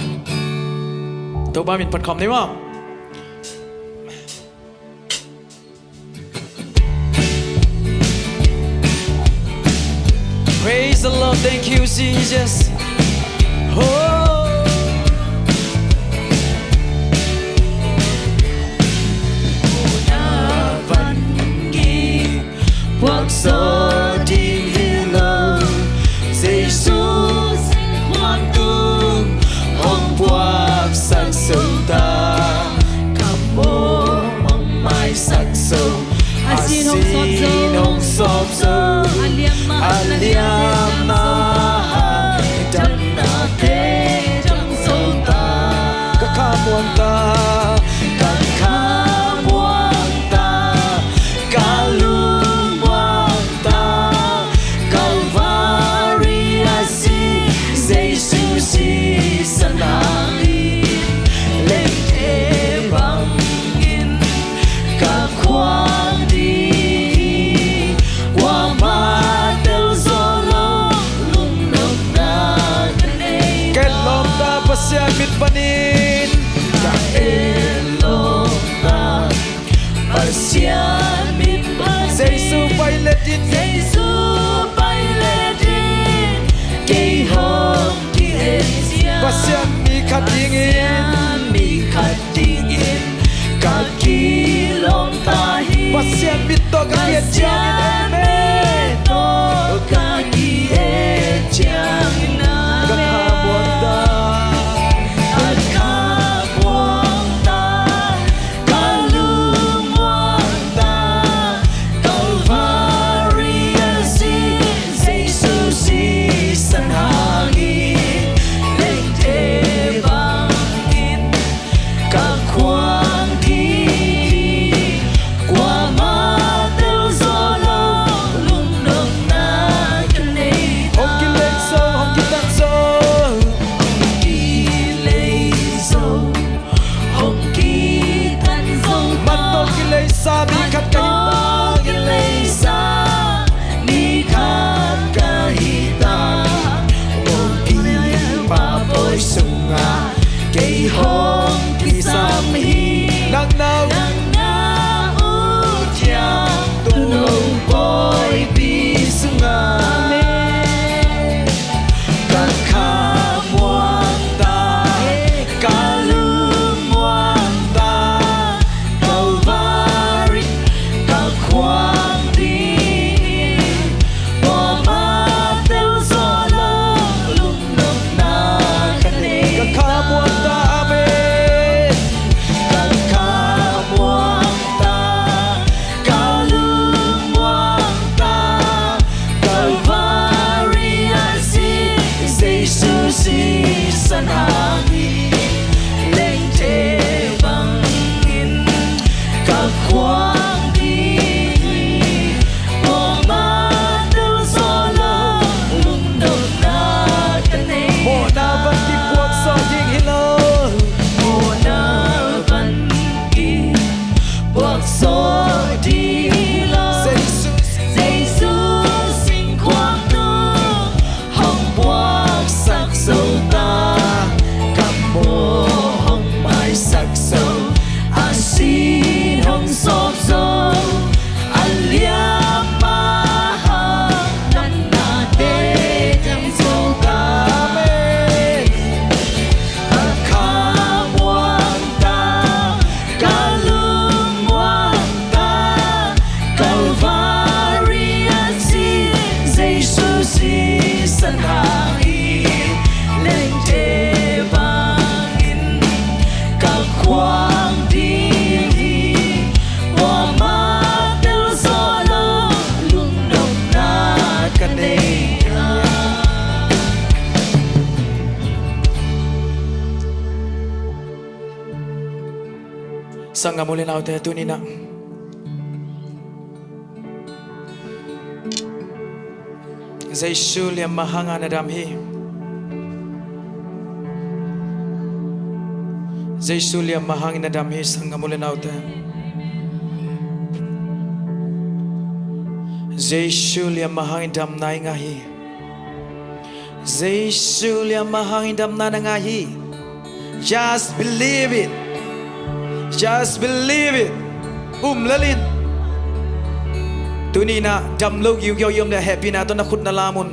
Topa min phat khawm ni maw. Praise the Lord. Thank you, Jesus. Oh. Puak zo ding hi lo, Jesu khuantung hong puaksak zo ta. Ka mawh hong maisak zo, a sin hong sawp zo, a liamna hang damnate dang zo ta. Ka kha muang ta, ka kha muang ta, ka lung muang ta, Calvary a si Jesu sisan hangin, lengte bangin ka khuang ding hi. Kuamah tel zaw lo lungnopna ka nei. Ka etlawm ta Pasian mit panin, ka etlawm ta Pasian mit panin, Jesu pai let in, Jesu pai let in, kei hong ki-et ciang, Pasian mi khat dingin, Pasian mi khat dingin ka kilawm ta hi. Pasian mit tawh ka ki-et ciangin, Pasian mit tawh ka ki-et ciangin, amen, ka kha muang ta, ka kha muang ta, ka lung muang ta, Calvary a si Jesu sisan hangin, lengte bangin ka khuang ding hi. Kuamah tel zaw lo Zo dilo, Jesu singkhuak nung hong puaksak zo ta, ka maw hong maisak zo, a sin hong sawp zo, a liam a hang natnate teng zo ta. Amen. Ka khamuang ta, ka lungmuang ta, Calvary a cin Jesu sisan hang hi, lengte bangin ka khuang ding hi, muamah tel zawh lo lungnopna ka nei a. Sanggam u le naute, tuni-in ah Jesu liam mah hangin na dam hi. Jesu liam mah hangin na dam hi, sanggam u le naute. Jesu liam mah hangin damna i ngah hi. Jesu liam mah hangin damna na ngah hi. Just believe it. Just believe it. Um lel in. Tuni-in ah dam lo giugiau i om leh hehpihna tawh na khut na lam un.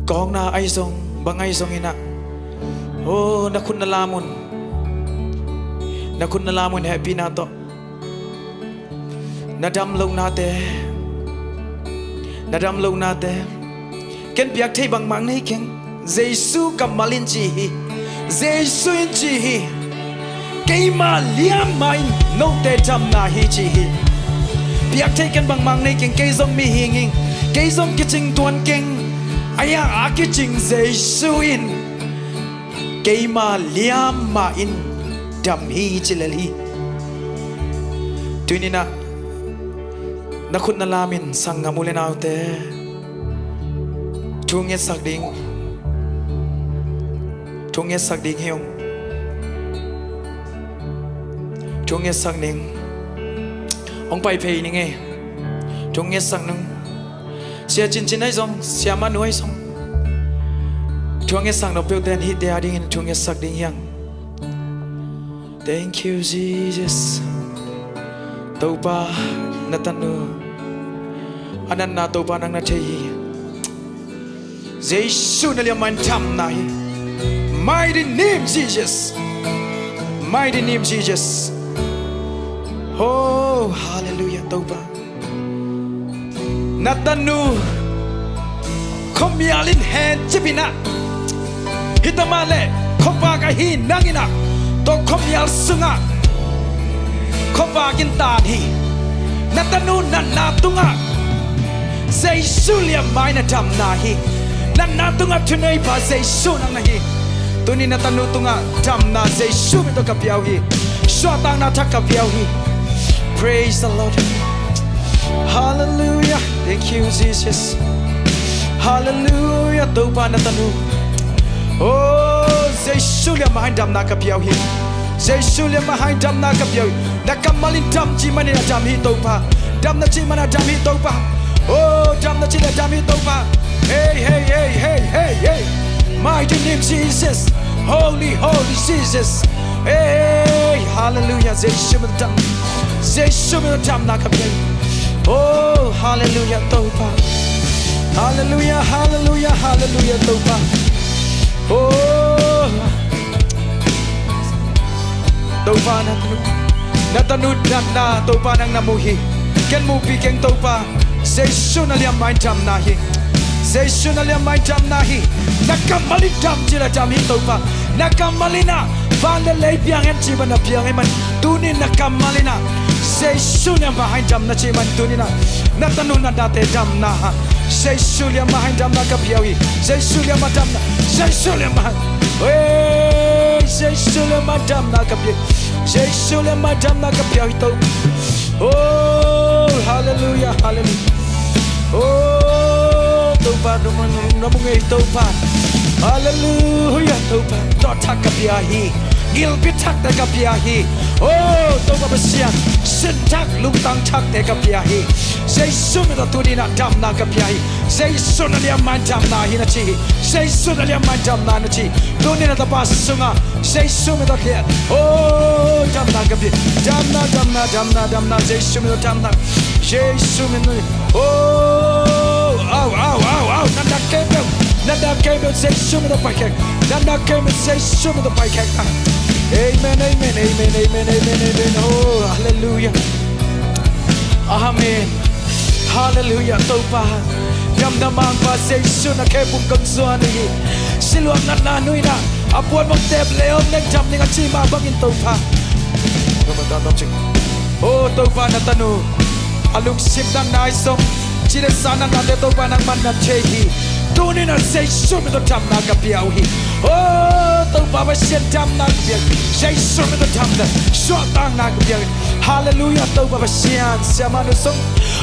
Kawkna ahi zong, bang ahi zongin ah, oh, na khut na lam un. Na khut na lam un hehpihna tawh. Na dam lohnate, na dam lohnate, ken piak thei bangmah nei keng. Jesu kammal in ci hi. Jesu in ci hi. Keima liam mah in note damna hi, ci hi. Piak thei ken bangmah nei keng, kei zong mihing ing, kei zong kicing tuan keng. Ahi hang a kicing Jesu in keima liam mah in dam hi, ci lel hi. Tuni-in ah na khut na lam in, sanggam u le naute. Thu ngetsak ding, thu ngetsak ding hi ung. Thu ngetsak ning. Hong pai phei ning ei. Thu ngetsak ning. Sia Cincin ahi zong, Sia Manu ahi zong, thu ngetsak nop peuhte in hihte a dingin thu ngetsak ding hi hang. Thank you, Jesus. Topa, na tanu a natna Topa nang na thei hi. Jesu na liam mah in damna hi. Mighty name Jesus. Mighty name Jesus. Oh, hallelujah, Topa. Na tanu khuamial in hencip in ah, hi ta mah leh khuavak ahi nang in ah, tua khuamial sungah khuavak in tan hi. Na tanu natna tungah Jesu liam mah in a damna hi. Natna tungah thuneipa Jesu nang na hi. Tuni na tanu tungah damna Jesu min tawh ka pia uh hi. Suahtakna thak ka pia uh hi. Praise the Lord. Hallelujah. Thank you, Jesus. Hallelujah. Topa na tanu. Oh, Jesu liam mah hangin damna ka pia uh hi. Jesu liam mah hangin damna ka pia uh hi. Na kammal in dam cih manin a dam hi Topa. Dam na cih manin a dam hi Topa. Oh, dam na cih manin a dam hi Topa. Hey, hey, hey, hey, hey, hey. Mighty name Jesus. Holy, holy Jesus. Hey, hallelujah. Jesu min dam. Jesu min damna ka pia. Oh, hallelujah, Topa. Hallelujah, hallelujah, hallelujah, Topa. Oh. Topa na tanu, na tanu natna Topa nang na mu hi. Ken muhpih keng Topa. Jesu na liam mah in damna hi. Jesu na liam mah in damna hi. Na kammal in dam cih leh dam hi Topa. Na kammal in ah van le lei piang hen cih bang na piang ahih manin tuni na kammal in ah Jesu liam mah hangin dam na cih manin tuni na, na tanu natnate damna. Jesu liam mah hangin damna ka pia uh hi. Jesu liam mah damna. Jesu liam mah. Hey, Jesu liam mah damna ka pia. Jesu liam mah damna ka pia uh hi Topa. Oh, hallelujah, hallelujah. Oh, Topa, na mu ngei Topa. Hallelujah, Topa. Tua thak ka pia hi. Gilpi thakte ka pia hi. O Topa Pasian, sin thak, lungtang thakte ka pia hi. Jesu min tawh tuni in ah damna ka pia hi. Jesu na liamma in damna hi na ci hi. Jesu na liamma in damna na ci hi. Tuni in ah tapa sungah Jesu min tawh khia. O damna ka pia. Damna, damna, damna, damna. Jesu min tawh damna. Jesu min tawh. O, au, au, au, au. Natna khempeuh, natna khempeuh Jesu min tawh paikhek. Natna khempeuh Jesu min tawh paikhek ta. Amen, amen, amen, amen, amen, amen. O, halleluiah. Amen. Halleluiah, Topa. Damna mangpa Jesu na khempeuh kong zuan hi. Siluang natna nuihna a puan mong tep leh ong leng dam ning a ci mah bangin Topa. O Topa, na tanu a lungsim natna i song, ci le sa natnate Topa nangman na thei hi. Tuni in ah Jesu min tawh damna ka pia uh hi. O Topa Pasian, damna ka pia uh hi. Jesu min tawh damna, suahtakna ka pia uh hi. Halleluiah, Topa Pasian. Siamah nu sung,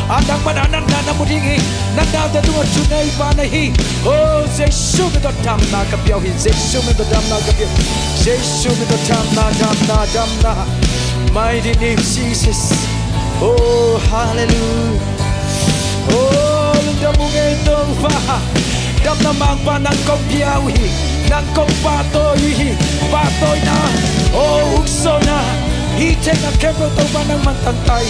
a nangman a natna na mu ding hi. Natnate tungah thuneipa na hi. O Jesu min tawh damna ka pia uh hi. Jesu min tawh damna ka pia uh hi. Jesu min tawh damna, damna, damna. Mighty name Jesus. O halleluiah. O lungdam ung ei Topa. Damna mangpa nang kong pia uh hi. Nang kong pahtawi uh hi. Pahtawina, o ukzawhna, hih theihna khempeuh Topa nangman tangtai.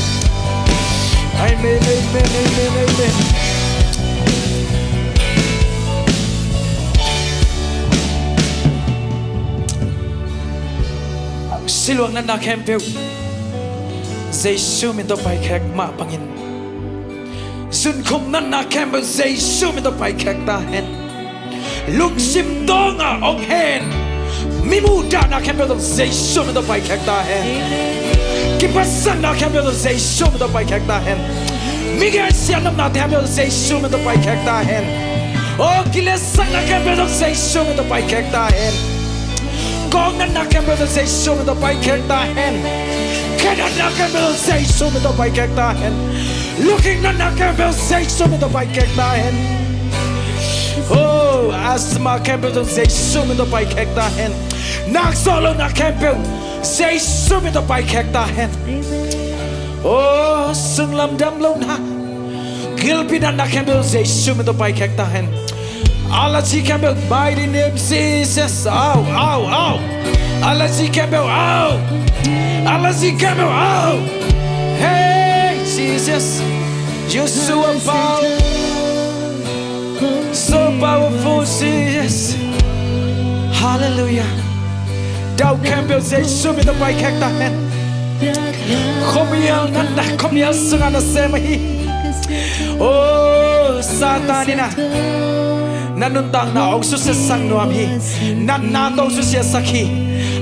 Amen, amen, amen, amen. Siluang natna khempeuh Jesu min tawh paikhek mah bangin, zunkhum natna khempeuh Jesu min tawh paikhek ta hen. Lungsim dawngah ong hen mi muhdahna khempeuh tawh Jesu min tawh paikhek ta hen. Kiphatsakna khempeuh tawh Jesu min tawh paikhek ta hen. Mi gensiatna khempeuh tawh Jesu min tawh paikhek ta hen. O kiletsakna khempeuh tawh Jesu min tawh paikhek ta hen. Kawknatna khempeuh tawh Jesu min tawh paikhek ta hen. Khenatna khempeuh tawh Jesu min tawh paikhek ta hen. Lukhinnatna khempeuh Jesu min tawh paikhek ta hen. O asthma khempeuh tawh Jesu min tawh paikhek ta hen. Nak zawh lohna khempeuh Jesu min tawh paikhek ta hen. O sunglam dam lohna, gilpi natna khempeuh Jesu min tawh paikhek ta hen. Allergy khempeuh, mighty name Jesus. Au, au, au. Allergy khempeuh, au. Allergy khempeuh, au. Hey Jesus, you're so powerful. So powerful, Jesus. Halleluiah. Doubt khempeuh Jesu min tawh paikhek ta hen. Khuamial natna, khuamial sungah nasem ahi. O Satan in ah na nuntakna ong susiatsak nuam hi. Natna tawh ong susiatsak hi.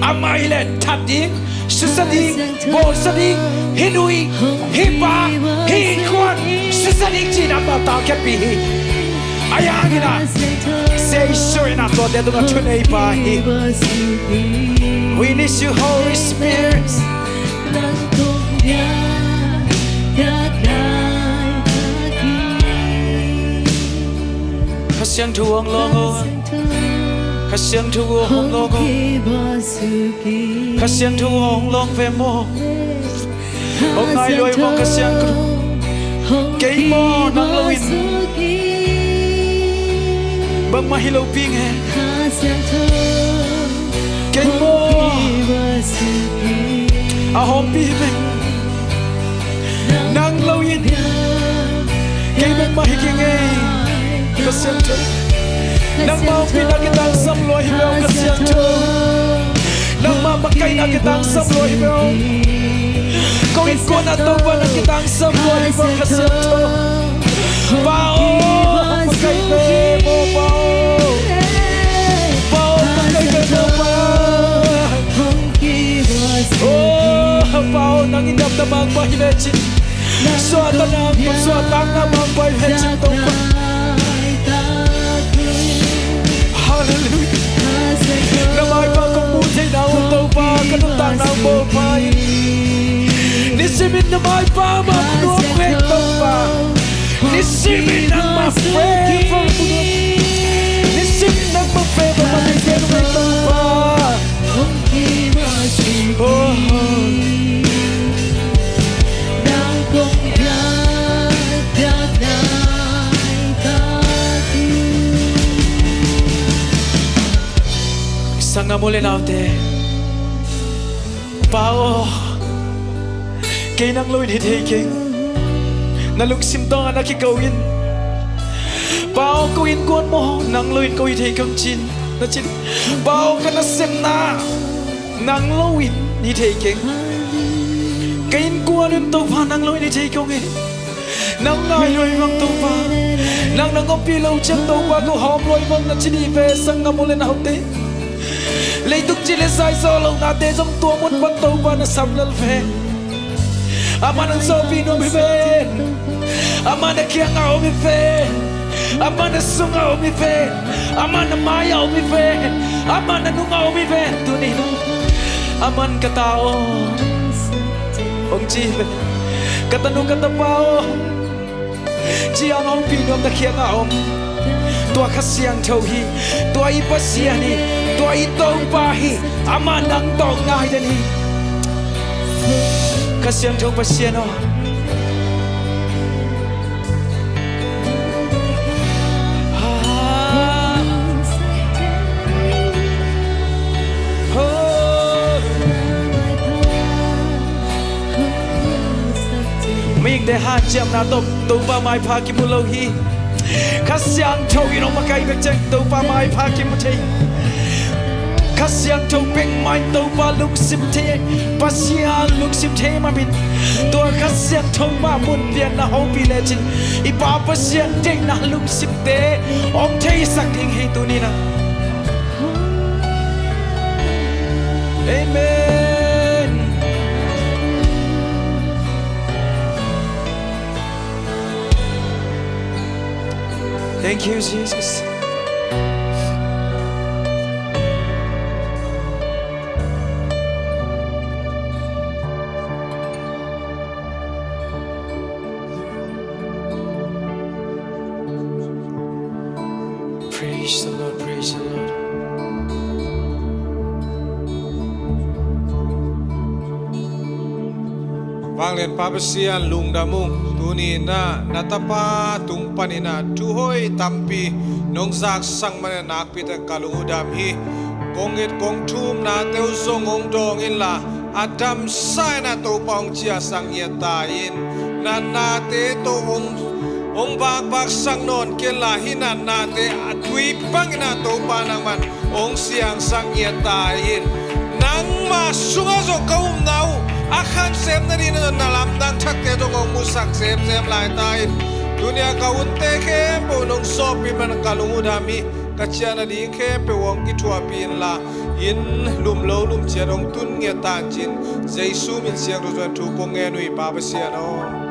Amah hileh that ding, susia ding, bawlsia ding, hih nu, hih pa, hih innkuan susia ding ci-in amah targetpih hi. Ahi hangin ah Jesu in ah tuate tungah thuneipa hi. We need you, Holy Spirit. Kha Siangtho hong lawng o. Kha Siangtho hong lawng o. Kha Siangtho hong lawng ve maw. Hong ngai lua hi maw Kha Siangtho. Kei maw nang lo in bangmah hi lopi nge. Kei maw a hawmpi hi veng. Nang lo in kei bangmah hi kei ngei. Kha Siangtho, nangmah ompihna kitangsam lua hi ve aw Kha Siangtho. Nangmah makaihna kitangsam lua hi ve aw. Ko innkuan ah Topa na kitangsam lua hi ve aw Kha Siangtho. Pa aw, makaih ve maw Pa aw. Pa aw, makaih ve maw Pa. Oh, Pa aw, nang in damna mangpa hi ve cin. Suahtakna, suahtakna mangpa hi ve cin Topa. Halleluiah. Na maipha kong mu theihna uh Topa, ka nuntakna uh Topa in. Nisimin na maipha mah mu nuam uh hei Topa. Nisimin nangmah favor mu nuam. Nisimin nangmah favor mah nei nuam hei Topa. Mu le naute, Pa aw, kei nang lo in hi thei keng. Na lungsim tawngah na kiko in, Pa aw, ko innkuan maw, nang lo in ko hi thei keng cin, na cin. Pa aw, ka nasemna nang lo in hi thei keng. Ka innkuan in Topa nang lo in hi thei keng e. Nang ngai lua hi vang Topa, nang na ngawpih lo ciang Topa ko hawm lua hi vang na ci dih ve. Sanggam u le naute, leitung ci le zai zawh lohnate zong tua mun pan Topa na sam lel ve. Amah na zawhpih nuam hi ven. Amah na kiangah om hi ven. Amah na sungah om hi ven. Amah na mai-ah om hi ven. Amah na nungah om hi ven. Tuni in Aman ka ta aw, hong ci hi ve. Ka tanu ka tapa aw, ciang hong pih nuam na kiangah om. Tua Kha Siangtho hi. Tua i Pasian hi. Tua i Topa hi. Amah nang tawh ngai den hi. Kha Siangtho Pasian aw. Mihingte hanciamna tawh Topa maipha kimu lo hi. Kha Siangtho in hong makaih bek ciang Topa maipha kimu thei. Kha Siangtho peuhmah in Topa lungsim thei, Pasian lungsim thei mah in, tua Kha Siangtho mah mun lian na hopih lecin i Pa Pasian deihna lungsimte hong theisak ding hi tuni in ah. Amen. Thank you, Jesus. Praise the Lord, praise the Lord. Vanglian Pa Pasian lungdam ung, tuni in ah na tapa tung panin ah thuhoih tampi nong zaksak manin ah nakpi takin ka lung uh dam hi. Kong it kong thumnate uh zong hong dawng inla, a damsa in ah Topa hong ciahsak ngiat ta in. Na nate tawh hong, hong vakvaksak nawn kenla, hih na nate a tui bangin ah Topa nangman hong siangsak ngiat ta in. Nangmah sungah zong ka upna uh a khansem nadingin zong na lamdang thakte zong hong musak semsem lai ta in. Tuni a ka hunte khempeuh nong sawpih man ka lung uh dam hi. Ka ciah nading khempeuh hong kithuahpih inla, inn lum lo lum ciat hong tun ngiat ta in cin, Jesu min siangtho suan thu kong ngen uh hi Pa Pasian aw.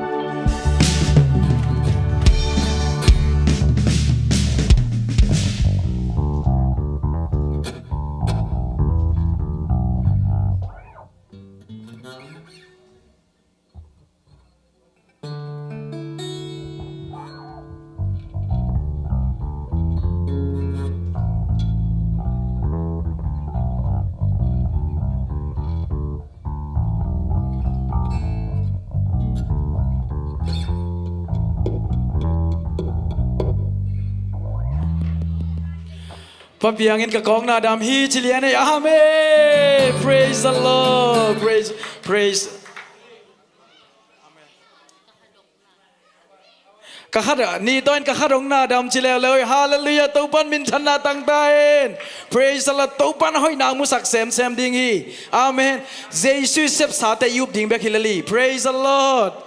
Pa Piangin ka kawkna dam hi ci lian ei. Amen. Praise the Lord. Praise, praise. Ka khat, nih tawh in ka khat hong na dam ci leuleu. Halleluiah. Topan minthanna tang ta hen. Praise the Lord. Topan hoihna musak semsem ding hi. Amen. Jesu i sepsate i up ding bek hi lel hi. Praise the Lord.